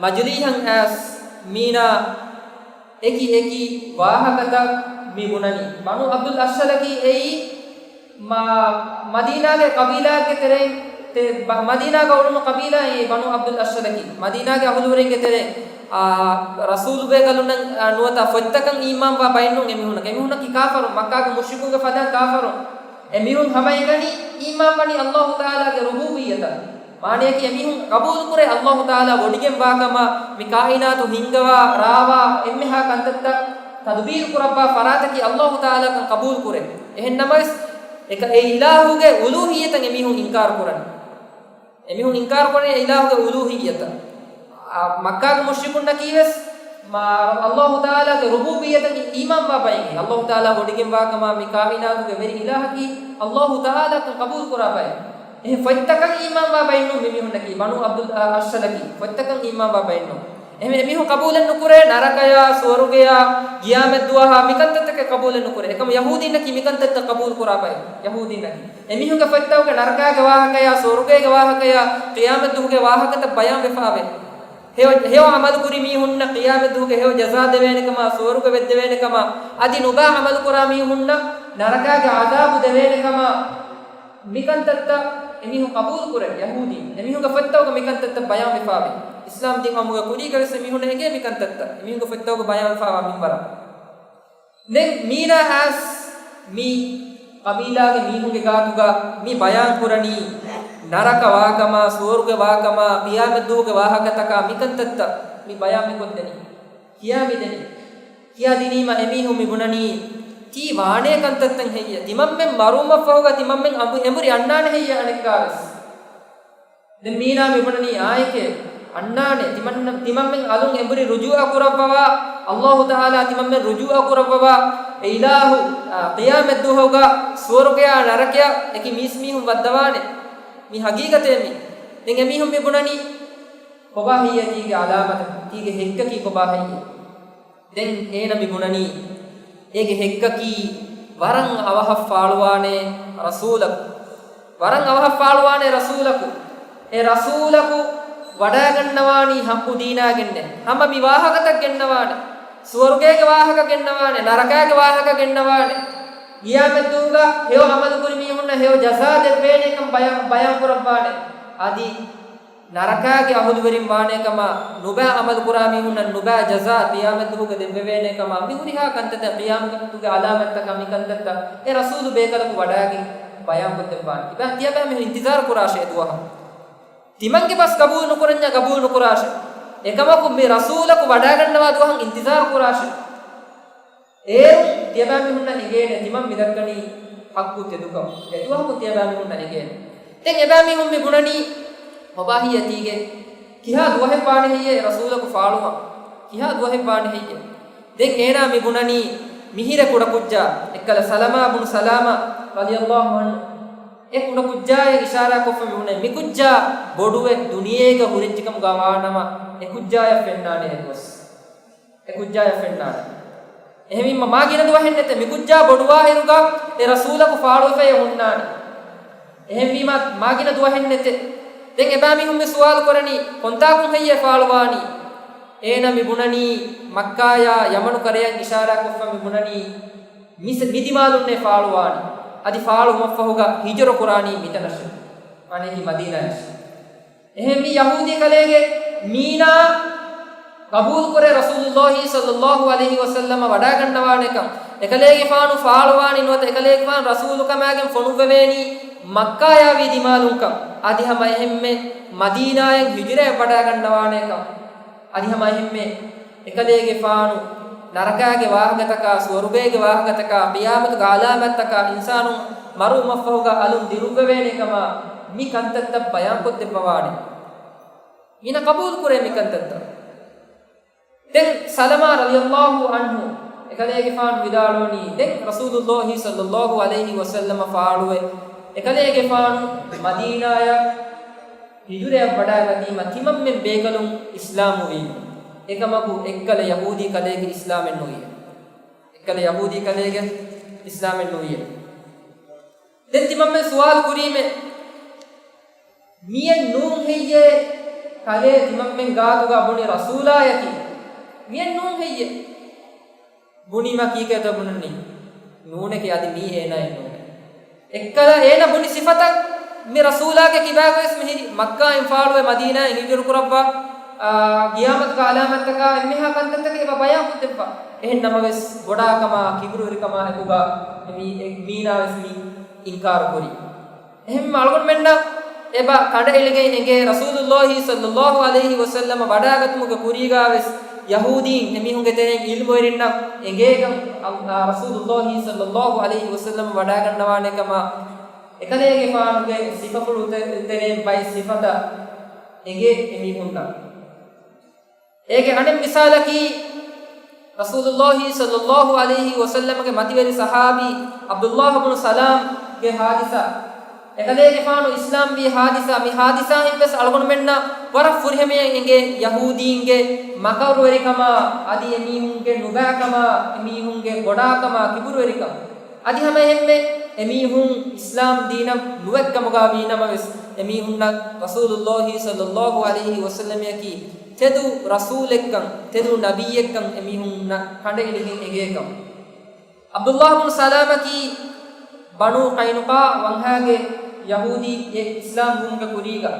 މަޖިލީހަށް އައިސް މީނާ އެކި އެކި ވާހަކަތައް މި ބުނަނީ. ބަނޫ ޢަބްދުލް އަޝްހަލަކީ އެއީ މަ-، މަދީނާގެ ޤަބީލާއެއްގެ ތެރެއިން، ތެ-، ބަ-، މަދީނާގަ އުޅުނު ޤަބީލާއެއް ބަނޫ ޢަބްދުލް އަޝްހަލަކީ. މަދީނާގެ އަހުލުވެރިންގެ ތެރެއިން، އާ، ރަސޫލު ބޭކަލުންނަށް، އާ، ނުވަތަ ފޮތްތަކަށް އީމާންވާ ބައެއްނޫން އެމީހުންނަކީ. އެމީހުންނަކީ ކާފަރުން، މައްކާގެ މުޝްރިކުންގެ ފަދައިން ކާފަރުން. އެމީހުން ހަމައެކަނި އީމާންވަނީ ﷲ ތަޢާލާގެ ރުބޫބިއްޔަތަށް. މާނަޔަކީ އެމީހުން ޤަބޫލުކުރޭ ﷲ ތަޢާލާ ވޮޑިގެންވާކަމަށް، މި ކާއިނާތު ހިންގަވާ، ރާވާ، އެންމެހާ ކަންތައްތައް ތަދުބީރު ކުރައްވާ ފަރާތަކީ ﷲ ތަޢާލާކަން ޤަބޫލުކުރޭ. އެހެން ނަމަވެސް، އެކަ-، އެ އިލާހުގެ އުލޫހިއްޔަތަށް އެމީހުން އިންކާރު ކުރަނީ. އެމީހުން އިންކާރު ކުރަނީ އިލާހުގެ އުލޫހިއްޔަތަށް. އާ، މައްކާގެ މުޝްރިކުންނަކީވެސް، މާ، ﷲ ތަޢާލާގެ ރުބޫބިއްޔަތަށް އީމާންވާ ބައެއް. ﷲ ތަޢާލާ ވޮޑިގެންވާކަމާ، މި ކާއިނާތުގެ ވެރި އިލާހަކީ ﷲ ތަޢާލާކަން ޤަބޫލު ކުރާ ބައެއް. އެހެން ފޮތްތަކަށް އީމާންވާ ބައެއްނޫން މި މީހުންނަކީ، ބަނޫ ޢަބްދުލް އަޝްހަލަކީ ފޮތްތަކަށް އީމާންވާ ބައެއްނޫން. އެހެން އެމީހުން ޤަބޫލެއް ނުކުރޭ ނަރަކަޔާ، ސުވަރުގެޔާ، ޤިޔާމަތްދުވަހާ، މިކަންތައްތަކެއް ޤަބޫލެއް ނުކުރޭ. އެކަމު ޔަހޫދީންނަކީ މިކަންތައްތައް ޤަބޫލު ކުރާ ބައެއް، ޔަހޫދީންނަކީ. އެމީހުންގެ ފޮތްތަކުގެ ނަރަކާގެ ވާހަކަޔާ، ސުވަރުގޭގެ ވާހަކަޔާ، ޤިޔާމަތްދުވަހުގެ ވާހަކަތައް ބަޔާންވެފާވޭ. ހެޔޮ، ހެޔޮ ޢަމަލުކުރި މީހުންނަށް ޤިޔާމަތްދުވަހުގެ ހެޔޮ ޖަޒާ ދެވޭނެކަމާ، ސުވަރުގެ ވެއްދެވޭނެކަމާ، އަދި ނުބާ ޢަމަލުކުރާ މީހުންނަށް ނަރަކާގެ ޢަޛާބު ދެވޭނެކަމާ، މިކަންތައްތައް އެމީހުން ޤަބޫލުކުރޭ، ޔަހޫދީން. އެމީހުންގެ ފޮތްތަކުގަ މިކަންތައްތައް ބަޔާންވެފާވޭ. އިސްލާމް ދީން އައުމުގެ ކުރީގަވެސް އެމީހުންނަށް އެނގޭ މިކަންތައްތައް. އެމީހުންގެ ފޮތްތަކުގަ ބަޔާންވެފާވާ މިންވަރަށް. ދެން މީނާ އައިސް މި ޤަބީލާގެ މީހުންގެ ގާތުގަ މި ބަޔާން ކުރަނީ، ނަރަކަ ވާކަމާ، ސުވަރުގެ ވާކަމާ، ޤިޔާމަތްދުވަހުގެ ވާހަކަތަކާ މިކަންތައްތައް މި ބަޔާން މި ކޮށްދެނީ. ކިޔާ މި ދެނީ. ކިޔާ ދިނީމަ އެމީހުން މި ބުނަނީ، ތީ ވާނޭ ކަންތައްތައް ހެއްޔޭ؟ ތިމަންމެން މަރުވުމަށްފަހުގަ ތިމަންމެން އަނބު-، އެނބުރި އަންނާނެ ހެއްޔޭ އަނެއްކާވެސް؟ ދެން މީނާ މި ބުނަނީ އާއެކޭ، އަންނާނެ. ތިމަން-، ތިމަންމެން އަލުން އެނބުރި ރުޖޫޢަ ކުރައްވަވާ، ﷲ ތަޢާލާ ތިމަންމެން ރުޖޫޢަ ކުރައްވަވާ، އެ އިލާހު، އާ، ޤިޔާމަތްދުވަހުގަ ސުވަރުގެޔާ ނަރަކަޔަށް އެކި މީސްމީހުން ވައްދަވާނެ. މި ހަގީގަތޭ މީ. ދެން އެމީހުން މި ބުނަނީ، ކޮބާ ހެއްޔޭ ތީގެ ޢަލާމަތަކީ؟ ތީގެ ހެއްކަކީ ކޮބާ ހެއްޔޭ؟ ދެން އޭނަ މި ބުނަނީ، އޭގެ ހެއްކަކީ ވަރަށް އަވަހަށް ފާޅުވާނޭ ރަސޫލަކު. ވަރަށް އަވަހަށް ފާޅުވާނޭ ރަސޫލަކު. އެ ރަސޫލަކު ވަޑާގަންނަވާނީ ޙައްޤު ދީނާގެންނޭ. ހަމަ މި ވާހަކަތައް ގެންނަވާނެ. ސުވަރުގޭގެ ވާހަކަ ގެންނަވާނެ. ނަރަކާގެ ވާހަކަ ގެންނަވާނެ. ޤިޔާމަތްދުވަހުގަ ހެޔޮ ޢަމަލުކުރި މީހުންނަށް ހެޔޮ ޖަޒާ ދެއްވޭނޭކަން ބަޔާ-، ބަޔާންކުރައްވާނެ. އަދި ނަރަކާގެ އަހުލުވެރިން ވާނޭކަމާ، ނުބައި ޢަމަލުކުރާ މީހުންނަށް ނުބައި ޖަޒާ ޤިޔާމަތްދުވަހުގަ ދެއްވެވޭނޭކަމާ، މި ހުރިހާ ކަންތައްތައް ޤިޔާމަތުގެ ޢަލާމަތްތަކާ މި ކަންތައްތައް އެ ރަސޫލު ބޭކަލަކު ވަޑާގެން ބަޔާންކޮށްދެއްވާނެ. ތިބާ-، ތިޔަބައިމީހުން އިންތިޒާރު ކުރާށޭ އެ ދުވަހަށް. ތިމަންގެ ބަސް ގަބޫލު ނުކުރަންޏާ ގަބޫލު ނުކުރާށޭ. އެކަމަކު މި ރަސޫލަކު ވަޑާގަންނަވާ ދުވަހަށް އިންތިޒާރު ކުރާށޭ. އޭރުން ތިޔަބައިމީހުންނަށް އެނގޭނެ ތިމަން މިދައްކަނީ ޙައްޤު ތެދުކަން. އެދުވަހަކުން ތިޔަބައިމީހުންނަށް އެނގޭނެ. ދެން އެބައިމީހުން މި ބުނަނީ އޮބާހިއްޔަތީގެ ކިހާ ދުވަހެއް ވާނެ ހެއްޔޭ ރަސޫލަކު ފާޅުވާ؟ ކިހާ ދުވަހެއް ވާނެ ހެއްޔޭ؟ ދެން އޭނާ މި ބުނަނީ މިހިރެ ކުޑަކުއްޖާ އެއްކަލަ ސަލަމާ ބުނު ސަލާމާ ރަޟިޔަﷲ ޢަންހު. އެ ކުޑަކުއްޖާއަށް އިޝާރާކޮށްފަ މި ބުނޭ މި ކުއްޖާ ބޮޑުވެ ދުނިޔޭގަ ހުރެއްޖެކަމުގަ ވާނަމަ އެ ކުއްޖާޔަށް ފެންނާނެ އެ ދުވަސް. އެ ކުއްޖާޔަށް ފެންނާނެ. އެހެންވީމަ މާ ގިނަ ދުވަހެއް ނެތޭ. މި ކުއްޖާ ބޮޑުވާއިރުގަ އެ ރަސޫލަކު ފާޅުވެފައޭ ހުންނާނެ. އެހެންވީމަ މާ ގިނަ ދުވަހެއް ނެތޭ. ދެން އެބައިމީހުން މި ސުވާލު ކުރަނީ ކޮންތާކުން ހެއްޔޭ ފާޅުވާނީ؟ އޭނަ މި ބުނަނީ މައްކާޔާ ޔަމަނު ކަރަޔަށް އިޝާރާކޮށްފަ މި ބުނަނީ މި، މި ދިމާލުންނޭ ފާޅުވާނީ. އަދި ފާޅުވުމަށްފަހުގަ ހިޖުރަ ކުރާނީ މިތަނަށޭ. އަނެކި މަދީނާޔަށޭ. އެހެން މި ޔަހޫދީ ކަލޭގެ މީނާ ގަބޫލުކުރޭ ރަސޫލުﷲ ޞައްލަﷲ ޢަލައިހި ވަސައްލަމަ ވަޑާގަންނަވާނެކަން. އެކަލޭގެފާނު ފާޅުވާނީ ނުވަތަ އެކަލޭގެފާނު ރަސޫލުކަމާގެން ފޮނުއްވެވޭނީ މައްކާޔާވީ ދިމާލުންކަން. އަދި ހަމަ އެހެންމެ މަދީނާޔަށް ހިޖުރަޔަށް ވަޑާގަންނަވާނެކަން. އަދި ހަމަ އެހެންމެ އެކަލޭގެފާނު ނަރަކާގެ ވާހަކަތަކާ، ސުވަރުގޭގެ ވާހަކަތަކާ، ޤިޔާމަތުގެ ޢަލާމަތްތަކާ، އިންސާނުން މަރުވުމަށްފަހުގަ އަލުން ދިރުއްވެވޭނެ ކަމާ، މި ކަންތައްތައް ބަޔާންކޮށްދެއްވަވާނެ. މީނަ ޤަބޫލުކުރޭ މި ކަންތައްތައް. ދެން ސަލަމާ ރަޟިޔަﷲ ޢަންހު އެކަލޭގެފާނު ވިދާޅުވަނީ، ދެން ރަސޫލުﷲ ޞައްލަﷲ ޢަލައިހި ވަސައްލަމަ ފާޅުވެ، އެކަލޭގެފާނު މަދީނާޔަށް ހިޖުރަޔަށް ވަޑާގަތީމަ ތިމަންމެން ބޭކަލުން އިސްލާމުވީމު. އެކަމަކު އެއްކަލަ ޔަހޫދީ ކަލޭގެ އިސްލާމެއް ނުވިއެވެ. އެއްކަލަ ޔަހޫދީ ކަލޭގެ އިސްލާމެއް ނުވިއެވެ. ދެން ތިމަންމެން ސުވާލު ކުރީމެ، މިއެއް ނޫން ހެއްޔޭ ކަލޭ ތިމަންމެން ގާތުގަ ބުނި ރަސޫލާޔަކީ؟ މިއެއް ނޫން ހެއްޔޭ؟ ބުނީމަ ކީކޭތޯ ބުނަނީ؟ ނޫނެކޭ، އަދި މީ އޭނާއެއް ނޫނޭ. އެއްކަލަ އޭނަ ބުނި ސިފަތައް މި ރަސޫލާގެ ކިބާގަވެސް މިހިރި މައްކާއިން ފާޅުވެ މަދީނާއިން ހިޖުރަ ކުރައްވާ، އާ، ގިޔާމަތުގެ އަލާމަތްތަކާ އެންމެހާ ކަންތައްތަކެއް އެބަ ބަޔާންކޮށްދެއްވާ. އެހެން ނަމަވެސް ބޮޑާކަމާ ކިބުރުވެރިކަމާ އެކުގަ މީ-، އެ-، މީނާވެސް މި އިންކާރު ކުރީ. އެހެންމަ އަޅުގަނޑުމެންނަށް އެބަ ކަނޑައެޅިގެން އެނގޭ، ރަސޫލުﷲ ޞައްލަﷲ ޢަލައިހި ވަސައްލަމަ ވަޑާގަތުމުގެ ކުރީގަވެސް ޔަހޫދީން އެމީހުންގެ ތެރެއިން ޢިލްމުވެރިންނަށް އެނގޭކަން، އަ، ރަސޫލުﷲ ޞައްލަﷲ ޢަލައިހި ވަސައްލަމަ ވަޑާގަންނަވާނެ ކަމަށް އެކަލޭގެފާނުގެ ސިފަފުޅު ތެ-، ތެރެއިން ބައެއް ސިފަތައް އެނގޭ އެމީހުންނަށް. އޭގެ އަނެއް މިސާލަކީ، ރަސޫލުﷲ ޞައްލަﷲ ޢަލައިހި ވަސައްލަމަގެ މަތިވެރި ޞަޙާބީ ޢަބްދުﷲ ބުނު ސަލާމްގެ ޙާދިސާ. އެކަލޭގެފާނު އިސްލާމްވީ ޙާދިސާ، މި ޙާދިސާއިން ވެސް އަޅުގަނޑުމެންނަށް ވަރަށް ފުރިހަމަޔަށް އެނގޭ ޔަހޫދީންގެ މަކަރުވެރިކަމާ، އަދި އެމީހުންގެ ނުބައިކަމާ، އެމީހުންގެ ބޮޑާކަމާ، ކިބުރުވެރިކަން. އަދި ހަމައެހެންމެ އެމީހުން އިސްލާމް ދީނަށް ނުވެއްކަމުގަ ވީނަމަވެސް، އެމީހުންނަށް ރަސޫލުﷲ ޞައްލަﷲ ޢަލައިހި ވަސައްލަމަކީ ތެދު ރަސޫލެއްކަން، ތެދު ނަބިއްޔެއްކަން އެމީހުންނަށް ކަނޑައެޅިގެން އެނގޭކަން. ޢަބްދުﷲ ބުނު ސަލާމަކީ ބަނޫ ޤައިނުޤާ ވަންހާގެ ޔަހޫދީ އެ އިސްލާމް ވުމުގެ ކުރީގަ.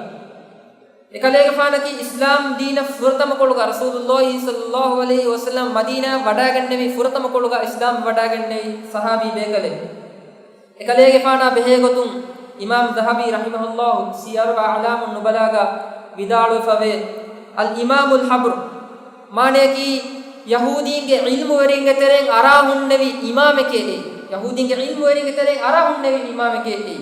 އެކަލޭގެފާނަކީ އިސްލާމް ދީނަށް ފުރަތަމަ ކޮޅުގަ، ރަސޫލުﷲ ޞައްލަﷲ ޢަލައިހި ވަސައްލަމަ މަދީނާއަށް ވަޑާގެންނެވި ފުރަތަމަ ކޮޅުގަ އިސްލާމް ވަޑާގެންނެވި ޞަޙާބީ ބޭކަލެއް. އެކަލޭގެފާނާ ބެހޭގޮތުން އިމާމް ޛަހަބީ ރަޙިމަހުﷲ ސިޔަރު އަޢްލާމުން ނުބަލާގަ ވިދާޅުވެފަވޭ، އަލް އިމާމުލް ޙަބްރު، މާނަޔަކީ ޔަހޫދީންގެ ޢިލްމުވެރިންގެ ތެރެއިން އަރާ ހުންނެވި އިމާމެކޭ އެއީ. ޔަހޫދީންގެ ޢިލްމުވެރިންގެ ތެރެއިން އަރާ ހުންނެވި އިމާމެކޭ އެއީ.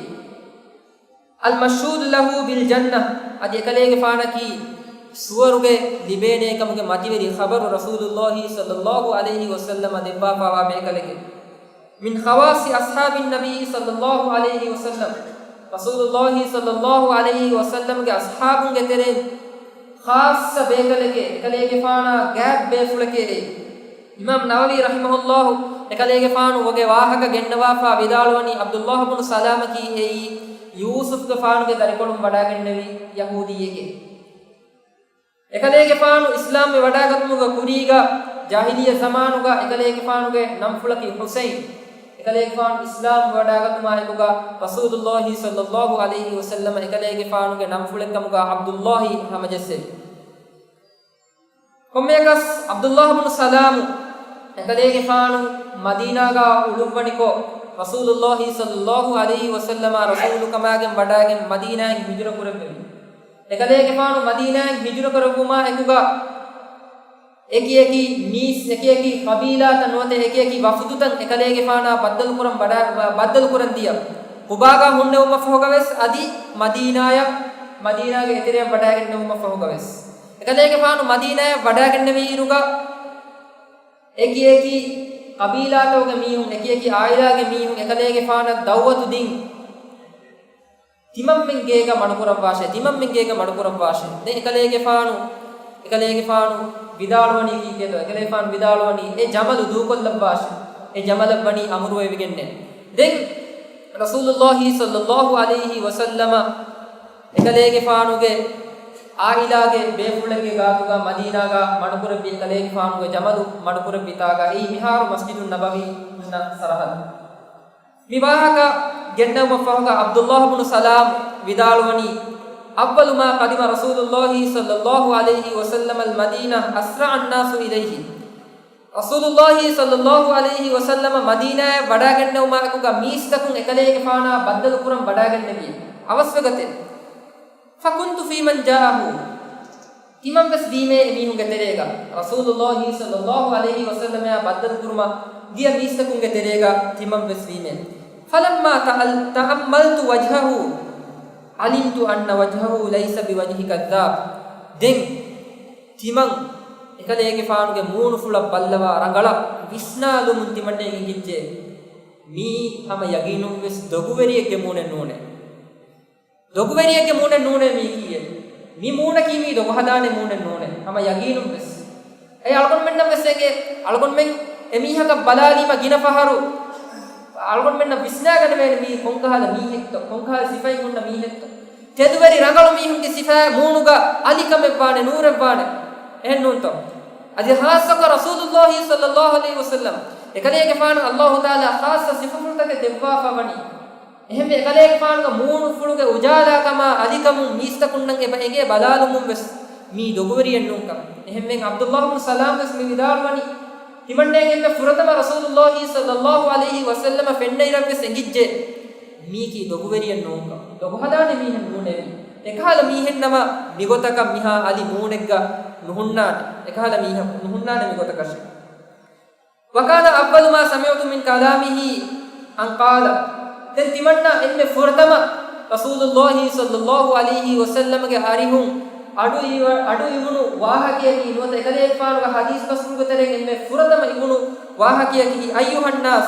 އަލްމަޝްހޫދު ލަހޫ ބިލް ޖަންނަ، އަދި އެކަލޭގެފާނަކީ ސުވަރުގެ ލިބޭނޭކަމުގެ މަތިވެރި ޚަބަރު ރަސޫލުﷲ ޞައްލަﷲ ޢަލައިހި ވަސައްލަމަ ދެއްވާފާވާ ބޭކަލެކޭ. މިން ޚަވާޞި އަޞްޙާބިން ނަބިއްޔި ޞައްލަﷲ ޢަލައިހި ވަސައްލަމް، ރަސޫލުﷲ ޞައްލަﷲ ޢަލައިހި ވަސައްލަމްގެ އަޞްޙާބުންގެ ތެރެއިން ޚާއްޞަ ބޭކަލެކޭ، އެކަލޭގެފާނާ ގާތް ބޭފުޅެކޭ އެއީ. އިމާމް ނަވަވީ ރަޙިމަހުﷲ އެކަލޭގެފާނު ވަގެ ވާހަކަ ގެންނަވާފާ ވިދާޅުވަނީ، ޢަބްދުﷲ ބުނު ސަލާމަކީ އެއީ ޔޫސުފްގެފާނުގެ ދަރިކޮޅުން ވަޑާގެންނެވި ޔަހޫދީއެކޭ. އެކަލޭގެފާނު އިސްލާމްވެ ވަޑާގަތުމުގެ ކުރީގަ، ޖާހިލިއްޔަ ޒަމާނުގަ އެކަލޭގެފާނުގެ ނަންފުޅަކީ ޙުސައިން. އެކަލޭގެފާނު އިސްލާމްވެ ވަޑާގަތުމާއެކުގަ، ރަސޫލުﷲ ޞައްލަﷲ ޢަލައިހި ވަސައްލަމަ އެކަލޭގެފާނުގެ ނަންފުޅެއްކަމުގަ ޢަބްދުﷲ ހަމަޖެއްސެވި. ކޮންމެއަކަސް ޢަބްދުﷲ ބުނު ސަލާމު އެކަލޭގެފާނު މަދީނާގަ އުޅުއްވަނިކޮށް، ރަސޫލުﷲ ޞައްލަﷲ ޢަލައިހި ވަސައްލަމަ ރަސޫލުކަމާގެން ވަޑާގެން މަދީނާއިން ހިޖުރަ ކުރެއްވެވި. އެކަލޭގެފާނު މަދީނާއިން ހިޖުރަ ކުރެއްވުމާ އެކުގަ، އެކިއެކި މީސް، އެކިއެކި ޤަބީލާތައް ނުވަތަ އެކިއެކި ވަފުދުތައް އެކަލޭގެފާނާ ބައްދަލުކުރަން ވަޑާ-، ބައްދަލުކުރަން ދިޔަ. ޤުބާގަ ހުންނެވުމަށްފަހުގަވެސް އަދި މަދީނާޔަށް، މަދީނާގެ އެތެރެއަށް ވަޑާގެންނެވުމަށްފަހުގަވެސް. އެކަލޭގެފާނު މަދީނާޔަށް ވަޑާގެންނެވިއިރުގަ، އެކިއެކި ޤަބީލާތަކުގެ މީހުން، އެކިއެކި ޢާއިލާގެ މީހުން އެކަލޭގެފާނަށް ދަޢުވަތު ދިން. ތިމަންމެން ގޭގަ މަޑުކުރައްވާށޭ، ތިމަންމެން ގޭގަ މަޑުކުރައްވާށޭ. ދެން އެކަލޭގެފާނު، އެކަލޭގެފާނު ވިދާޅުވަނީ ކީކޭތޯ؟ އެކަލޭގެފާނު ވިދާޅުވަނީ އެ ޖަމަލު ދޫކޮށްލައްވާށޭ. އެ ޖަމަލަށް ވަނީ އަމުރުވެވިގެންނޭ. ދެން ރަސޫލުﷲ ޞައްލަﷲ ޢަލައިހި ވަސައްލަމަ އެކަލޭގެފާނުގެ ޢާއިލާގެ ބޭފުޅެއްގެ ގާތުގަ މަދީނާގަ މަޑުކުރެއްވި، އެކަލޭގެފާނުގެ ޖަމަލު މަޑުކުރެއްވި ތާގަ އެއީ މިހާރު މަސްޖިދުއް ނަބަވީ ހުންނަ ސަރަހައްދު. މި ވާހަކަ ގެންނެވުމަށްފަހުގަ ޢަބްދުﷲ ބުނު ސަލާމް ވިދާޅުވަނީ، أول ما قدم رسول الله صلى الله عليه وسلم المدينة أسرع الناس إليه. ރަސޫލުﷲ ޞައްލަﷲ ޢަލައިހި ވަސައްލަމަ މަދީނާއަށް ވަޑާގެންނެވުމާއެކުގަ މީސްތަކުން އެކަލޭގެފާނާ ބައްދަލުކުރަން ވަޑާގެންނެވި. އަވަސްވެގަތެ. فكنت في من جاءه. ތިމަންވެސް ވީމޭ އެމީހުންގެ ތެރޭގަ. ރަސޫލުﷲ ޞައްލަﷲ ޢަލައިހި ވަސައްލަމައާ ބައްދަލުކުރުމަށް ދިޔަ މީސްތަކުންގެ ތެރޭގަ ތިމަންވެސް ވީމޭ. فلما تأل-، تأملت وجهه علمت أن وجهه ليس بوجه كذاب. ދެން ތިމަން އެކަލޭގެފާނުގެ މޫނުފުޅަށް ބައްލަވާ ރަނގަޅަށް ވިސްނާލުމުން ތިމަންނައަށް އެނގިއްޖެ، މީ ހަމަ ޔަގީނުންވެސް ދޮގުވެރިއެއްގެ މޫނެއް ނޫނޭ. ދޮގުވެރިއެއްގެ މޫނެއް ނޫނޭ މީކީއެއް. މި މޫނަކީ މީ ދޮގުހަދާނެ މޫނެއް ނޫނޭ. ހަމަ ޔަގީނުންވެސް. އެ އަޅުގަނޑުމެންނަށްވެސް އެނގޭ، އަޅުގަނޑުމެން އެމީހަކަށް ބަލާލީމަ ގިނަ ފަހަރު އަޅުގަނޑުމެންނަށް ވިސްނާގަނެވޭނެ މީ ކޮންކަހަލަ މީހެއްތޯ، ކޮންކަހަލަ ސިފައިން ހުންނަ މީހެއްތޯ. ތެދުވެރި ރަނގަޅު މީހުންގެ ސިފައާ މޫނުގަ އަލިކަމެއްވާނެ، ނޫރެއްވާނެ. އެހެންނޫންތޯ؟ އަދި ޚާއްޞަކޮށް ރަސޫލުﷲ ޞައްލަﷲ ޢަލައިހި ވަސައްލަމަ އެކަލޭގެފާނު ﷲ ތަޢާލާ ޚާއްޞަ ސިފަފުޅުތަކެއް ދެއްވާފަ ވަނީ. އެހެންވެ، އެކަލޭގެފާނުގެ މޫނުފުޅުގެ އުޖާލާކަމާ އަލިކަމުން މީސްތަކުންނަށް އެބަ އެނގޭ ބަލާލުމުން ވެސް މީ ދޮގުވެރިއެއް ނޫންކަން. އެހެންވެ، ޢަބްދުﷲ ބުނު ސަލާމް ވެސް މި ވިދާޅުވަނީ، ތިމަންނައަށް އެންމެ ފުރަތަމަ ރަސޫލުﷲ ޞައްލަﷲ ޢަލައިހި ވަސައްލަމަ ފެންނައިރަށް ވެސް އެނގިއްޖެ، މީކީ ދޮގުވެރިއެއް ނޫންކަން. ދޮގުހަދާނެ މީހެއް ނޫނޭ މީ. އެކަހަލަ މީހެއްނަމަ، މިގޮތަކަށް މިހާ އަލި މޫނެއްގަ ނުހުންނާނެ. އެކަހަލަ މީހަކު ނުހުންނާނެ މިގޮތަކަށެއް. وكان أول ما سمعت من كلامه أن قال. ދެން ތިމަންނަ އެންމެ ފުރަތަމަ ރަސޫލުﷲ ޞައްލަﷲ ޢަލައިހި ވަސައްލަމަގެ އަރިހުން އަޑު އިވަ-، އަޑު އިވުނު ވާހަކަޔަކީ، ނުވަތަ އެކަލޭގެފާނުގެ ޙަދީޘް ބަސްފުޅުގެ ތެރެއިން އެންމެ ފުރަތަމަ އިވުނު ވާހަކަޔަކީ، أيها الناس،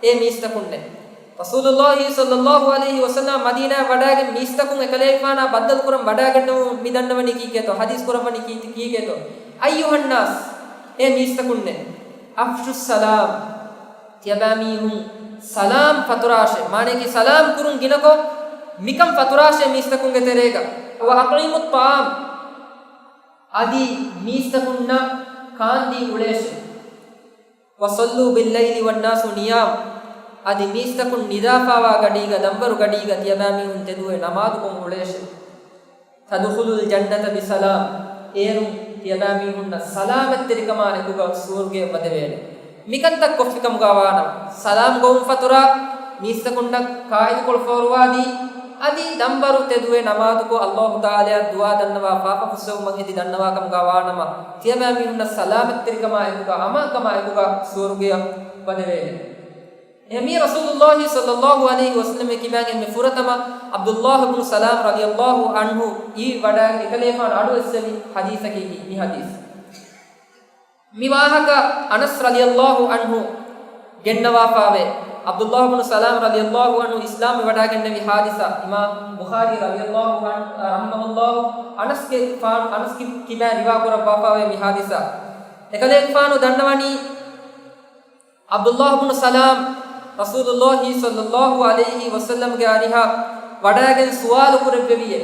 އޭ މީސްތަކުންނޭ. ރަސޫލުﷲ ޞައްލަﷲ ޢަލައިހި ވަސައްލަމަ މަދީނާއަށް ވަޑާގެން މީސްތަކުން އެކަލޭގެފާނާ ބައްދަލުކުރަން ވަޑާގެންނެވުނު މި ދަންނަވަނީ ކީކޭތޯ؟ ޙަދީޘް ކުރައްވަނީ ކީ-، ކީކޭތޯ؟ أيها الناس، އޭ މީސްތަކުންނޭ. أفشوا السلام. ތިޔަބައިމީހުން ސަލާމް ފަތުރާށޭ. މާނަޔަކީ ސަލާމް ކުރުން ގިނަކޮށް، މިކަން ފަތުރާށޭ މީސްތަކުންގެ ތެރޭގަ. وأطعموا الطعام. އަދި މީސްތަކުންނަށް ކާންދީ އުޅޭށޭ. وصلوا بالليل والناس نيام. އަދި މީސްތަކުން ނިދާފާވާ ގަޑީގަ، ދަންވަރު ގަޑީގަ ތިޔަބައިމީހުން ތެދުވެ ނަމާދުކޮށް އުޅޭށޭ. تدخلوا الجنة بسلام. އޭރުން ތިޔަބައިމީހުންނަށް ސަލާމަތްތެރިކަމާ އެކުގަ ސުވަރުގެއަށް ވަދެވޭނެ. މިކަންތައް ކޮށްފިކަމުގަ ވާނަމަ، ސަލާމް ގޮވުން ފަތުރާ، މީސްތަކުންނަށް ޤާއިދުކޮޅު ފޯރުވާދީ، އަދި ދަންވަރު ތެދުވެ ނަމާދުކޮށް، ﷲ ތަޢާލާއަށް ދުޢާ ދަންނަވާ، ފާފަ ފުއްސެވުމަށް އެދި ދަންނަވާ ކަމުގަ ވާނަމަ، ތިޔަބައިމީހުންނަށް ސަލާމަތްތެރިކަމާ އެކުގަ، އަމާންކަމާ އެކުގަ ސުވަރުގެއަށް ވަދެވޭނެ. އެހެން މީ ރަސޫލުﷲ ޞައްލަﷲ ޢަލައިހި ވަސައްލަމަ ކިބާގެން މި ފުރަތަމަ ޢަބްދުﷲ ބުނު ސަލާމް ރަޟިޔަﷲ ޢަންހު އީ ވަޑާގެން އެކަލޭފާނު އަޑު އެއްސެވި ޙަދީޘަކީ މި ޙަދީޘް. މި ވާހަކަ އަނަސް ރަޟިޔަﷲ ޢަންހު ގެންނަވާފާވޭ. ޢަބްދުﷲ ބުނު ސަލާމް ރަޟިޔަﷲ ޢަންހު އިސްލާމްވެ ވަޑާގެންނެވި ޙާދިޘާ. އިމާމް ބުޚާރީ ރަޟިޔަﷲ ޢަން، ރަޙިމަހުﷲ، އަނަސްގެ ފާނު، އަނަސް ކި، ކިބާ ރިވާ ކުރައްވާފާވޭ މި ޙާދިޘާ. އެކަލޭގެފާނު ދަންނަވަނީ، ޢަބްދުﷲ ބުނު ސަލާމް ރަސޫލުﷲ ޞައްލަﷲ ޢަލައިހި ވަސައްލަމްގެ އަރިހަށް ވަޑައިގެން ސުވާލު ކުރެއްވެވިއޭ،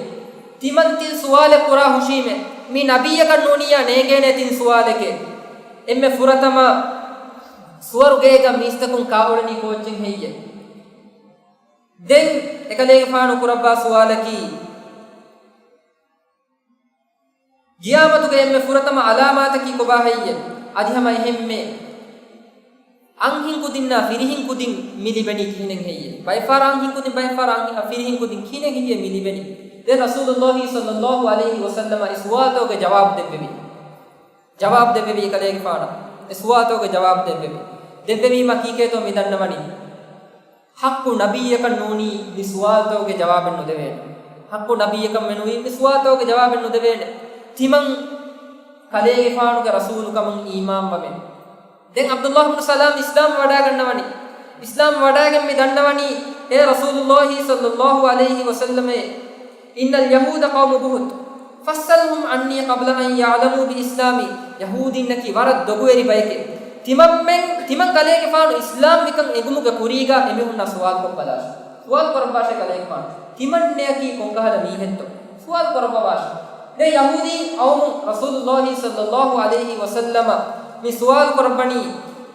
ތިމަން ތިން ސުވާލެއް ކުރާ ހުށީމޭ، މި ނަބިއްޔަކަށް ނޫނިއްޔާ ނޭނގޭނެ ތިން ސުވާލެކޭ. އެންމެ ފުރަތަމަ، ސުވަރުގޭގަ މީސްތަކުން ކާއުޅެނީ ކޯއްޗެއް ހެއްޔޭ؟ ދެން އެކަލޭގެފާނު ކުރައްވާ ސުވާލަކީ، ގިޔާމަތުގެ އެންމެ ފުރަތަމަ އަލާމާތަކީ ކޮބާ ހެއްޔޭ؟ އަދި ހަމަ އެހެންމެ އަންހެން ކުދިންނާ ފިރިހެން ކުދިން މި ލިބެނީ ކިހިނެއް ހެއްޔޭ؟ ބައެއްފަހަރަށް އަންހެން ކުދިން، ބައެއްފަހަރަށް އަންހެން، ފިރިހެން ކުދިން ކިހިނެއް ހެއްޔޭ މި ލިބެނީ؟ ދެން ރަސޫލުﷲ ޞައްލަﷲ ޢަލައިހި ވަސައްލަމަ އެ ސުވާލުތަކުގެ ޖަވާބު ދެއްވެވި. ޖަވާބު ދެއްވެވި އެކަލޭގެފާނަށް. އެ ސުވާލުތަކުގެ ޖަވާބު ދެއްވެވި. ދެއްވެވީމަ ކީކޭތޯ މި ދަންނަވަނީ؟ ޙައްޤު ނަބިއްޔަކަށް ނޫނީ މި ސުވާލުތަކުގެ ޖަވާބެއް ނުދެވޭނެ. ޙައްޤު ނަބިއްޔަކަށް ނޫނީ މި ސުވާލުތަކުގެ ޖަވާބެއް ނުދެވޭނެ. ތިމަން ކަލޭގެފާނުގެ ރަސޫލުކަމުން އީމާންވަމެ. ދެން ޢަބްދުﷲ ބުނު ސަލާމް އިސްލާމް ވަޑައިގަންނަވަނީ. އިސްލާމް ވަޑައިގެން މި ދަންނަވަނީ، އޭ ރަސޫލުﷲ ޞައްލަﷲ ޢަލައިހި ވަސައްލަމޭ، إن اليهود قوم بهت، فاسألهم عني قبل أن يعلموا بإسلامي. ޔަހޫދީންނަކީ ވަރަށް ދޮގުވެރި ބަޔެކޭ. ތިމަންމެން، ތިމަން ކަލޭގެފާނު އިސްލާމް ވިކަން އެނގުމުގެ ކުރީގަ އެމީހުންނާ ސުވާލު ކޮށްބަލާށޭ. ސުވާލު ކުރައްވާށޭ ކަލޭގެފާނު. ތިމަންނެއަކީ ކޮންކަހަލަ މީހެއްތޯ؟ ސުވާލު ކުރައްވަވާށޭ. ދެން ޔަހޫދީ ޤައުމުން ރަސޫލުﷲ ޞައްލަﷲ ޢަލައިހި ވަސައްލަމަށް މި ސުވާލު ކުރައްވަނީ،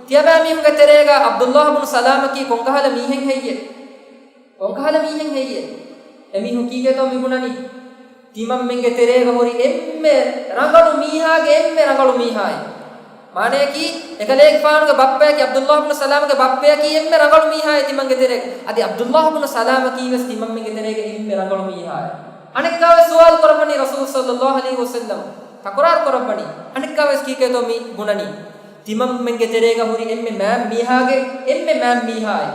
ތިޔަބައިމީހުންގެ ތެރޭގަ ޢަބްދުﷲ ބުނު ސަލާމަކީ ކޮންކަހަލަ މީހެއް ހެއްޔޭ؟ ކޮންކަހަލަ މީހެއް ހެއްޔޭ؟ އެމީހުން ކީކޭތޯ މި ބުނަނީ؟ ތިމަންމެންގެ ތެރޭގަ ހުރި އެންމެ ރަނގަޅު މީހާގެ އެންމެ ރަނގަޅު މީހާއޭ. މާނަޔަކީ، އެކަލޭގެފާނުގެ ބައްޕަޔަކީ، ޢަބްދުﷲ ބުނު ސަލާމްގެ ބައްޕަޔަކީ އެންމެ ރަނގަޅު މީހާއޭ ތިމަންގެ ތެރޭގަ. އަދި ޢަބްދުﷲ ބުނު ސަލާމަކީވެސް ތިމަންމެންގެ ތެރޭގަ އެންމެ ރަނގަޅު މީހާއޭ. އަނެއްކާވެސް ސުވާލު ކުރައްވަނީ ރަސޫލު ޞައްލަﷲ ޢަލައިހި ވަސައްލަމް. ތަކުރާރު ކުރައްވަނީ. އަނެއްކާވެސް ކީކޭތޯ މި ބުނަނީ؟ ތިމަންމެންގެ ތެރޭގަ ހުރި އެންމެ މާތް މީހާގެ އެންމެ މާތް މީހާއޭ.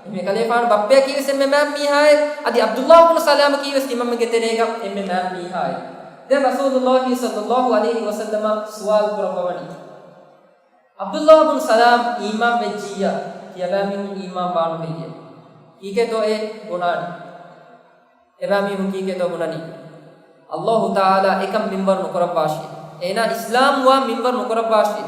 އެންމެ ކަލޭފާނު ބައްޕަޔަކީވެސް އެންމެ މާތް މީހާއޭ. އަދި ޢަބްދުﷲ ބުނު ސަލާމަކީވެސް ތިމަންމެންގެ ތެރޭގަ އެންމެ މާތް މީހާއޭ. ދެން ރަސޫލުﷲ ޞައްލަﷲ ޢަލައިހި ވަސައްލަމަށް ސުވާލު ކުރައްވަވަނީ، ޢަބްދުﷲ ބުނު ސަލާމް އީމާން ވެއްޖިއްޔާ، ތިޔަބައިމީހުން އީމާން ވާނު ހެއްޔޭ؟ ކީކޭތޯ އެ ބުނާނީ؟ އެބައިމީހުން ކީކޭތޯ ބުނަނީ؟ ﷲ ތަޢާލާ އެކަން މިންވަރު ނުކުރައްވާށި. އޭނާ އިސްލާމް ވާން މިންވަރު ނުކުރައްވާށި.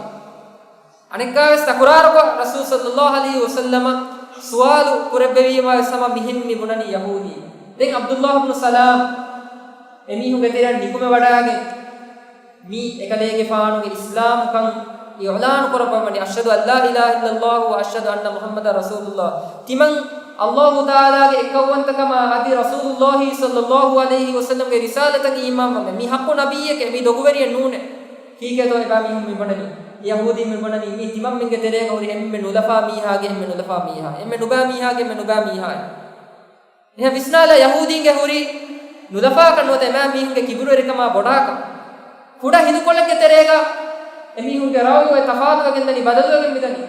އަނެއްކާވެސް ތަކުރާރުކޮށް، ރަސޫލު ޞައްލަﷲ ޢަލައިހި ވަސައްލަމަށް ސުވާލު ކުރެއްވެވީމާވެސް ހަމަ މިހެން މި ބުނަނީ ޔަހޫދީ. ދެން ޢަބްދުﷲ ބުނު ސަލާމް އެމީހުންގެ ތެރެއަށް ނިކުމެވަޑައިގެން، މި އެކަލޭގެފާނުގެ އިސްލާމްކަން އިޢުލާނު ކުރައްވަނީ، أشهد أن لا إله إلا الله وأشهد أن محمدا رسول الله. ތިމަން ﷲ ތަޢާލާގެ އެއްކައުވަންތަކަމާ އަދި ރަސޫލުﷲ ޞައްލަﷲ ޢަލައިހި ވަސައްލަމްގެ ރިސާލަތަށް އީމާންވަމެ. މި ޙައްޤު ނަބިއްޔެކޭ، މި ދޮގުވެރިއެއް ނޫނޭ. ކީކޭތޯ އެބައިމީހުން މި ބުނަނީ؟ ޔަހޫދީން މި ބުނަނީ، މީ ތިމަންމެންގެ ތެރޭގަ ހުރި އެންމެ ނުލަފާ މީހާގެ އެންމެ ނުލަފާ މީހާ، އެންމެ ނުބައި މީހާގެ އެންމެ ނުބައި މީހާއޭ. އެހެން ވިސްނާލާ، ޔަހޫދީންގެ ހުރި ނުލަފާކަން ނުވަތަ އެމާ މީހުންގެ ކިބުރުވެރިކަމާ ބޮޑާކަން. ކުޑަ ހިނދުކޮޅެއްގެ ތެރޭގަ އެމީހުންގެ ރައުޔު އެ ތަފާތުވެގެން ދަނީ، ބަދަލުވެގެން މިދަނީ.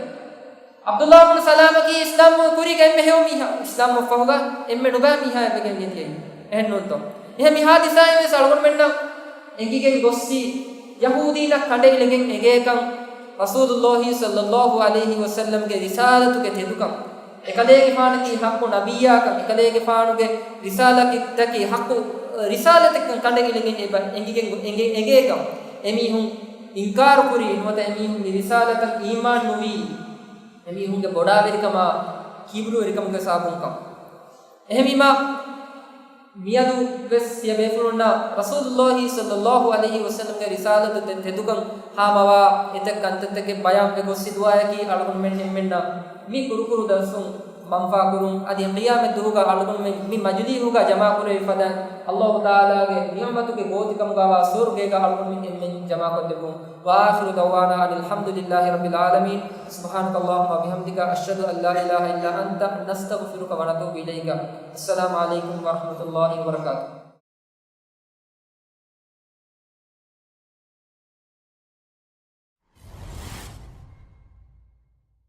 ޢަބްދުﷲ ބުނު ސަލާމަކީ އިސްލާމްވުމުގެ ކުރީގަ އެންމެ ހެޔޮ މީހާ، އިސްލާމްވުމަށްފަހުގަ އެންމެ ނުބައި މީހާއެއް ވެގެން މިދިޔައީ. އެހެން ނޫންތޯ؟ އެހެން މި ޙާދިސާއިން ވެސް އަޅުގަނޑުމެންނަށް އެނގިގެން ގޮއްސި، ޔަހޫދީންނަށް ކަނޑައިލިގެން އެނގޭކަން، ރަސޫލުﷲ ޞައްލަﷲ ޢަލައިހި ވަސައްލަމްގެ ރިސާލަތުގެ ތެދުކަން، އެކަލޭގެފާނަކީ ޙައްޤު ނަބިއްޔާކަން، އެކަލޭގެފާނުގެ ރިސާލަތަކީ ޙައްޤު ރިސާލަތެއްކަން ކަނޑައިލިގެން އެބަ އެނގިގެން އެނގޭ، އެނގޭކަން، އެމީހުން އިންކާރުކުރީ ނުވަތަ އެމީހުން މި ރިސާލަތަށް އީމާން ނުވީ، އެމީހުންގެ ބޮޑާވެރިކަމާ ކިބުރުވެރިކަމުގެ ސަބަބުންކަން. އެހެންވީމާ، މިއަދު ވެސް ތިޔަބޭފުޅުންނަށް ރަސޫލުﷲ ޞައްލަﷲ ޢަލައިހި ވަސައްލަމްގެ ރިސާލަތު ތެ-، ތެދުކަން ހާމަވާ އެތައް ކަންތައްތަކެއް ބަޔާންވެ ގޮއްސި ދުޢާއަކީ އަޅުގަނޑުމެން އެންމެންނަށް މި ކުރުކުރު ދަރުސުން މަންފާކުރުން، އަދި ޤިޔާމަތްދުވަހުގަ އަޅުގަނޑުމެން މި މަޖިލީހުގަ ޖަމާކުރެވި ފަދައިން، ﷲ ތަޢާލާގެ ނިޢުމަތުގެ ގޯތިކަމުގަވާ ސުވަރުގޭގަ އަޅުގަނޑުމެން އެންމެން ޖަމާކޮށްދެއްވުން. وآخر دعوانا أن الحمد لله رب العالمين. سبحانك اللهم وبحمدك، أشهد أن لا إله إلا أنت، نستغفرك ونتوب إليك. السلام عليكم ورحمة الله وبركاته.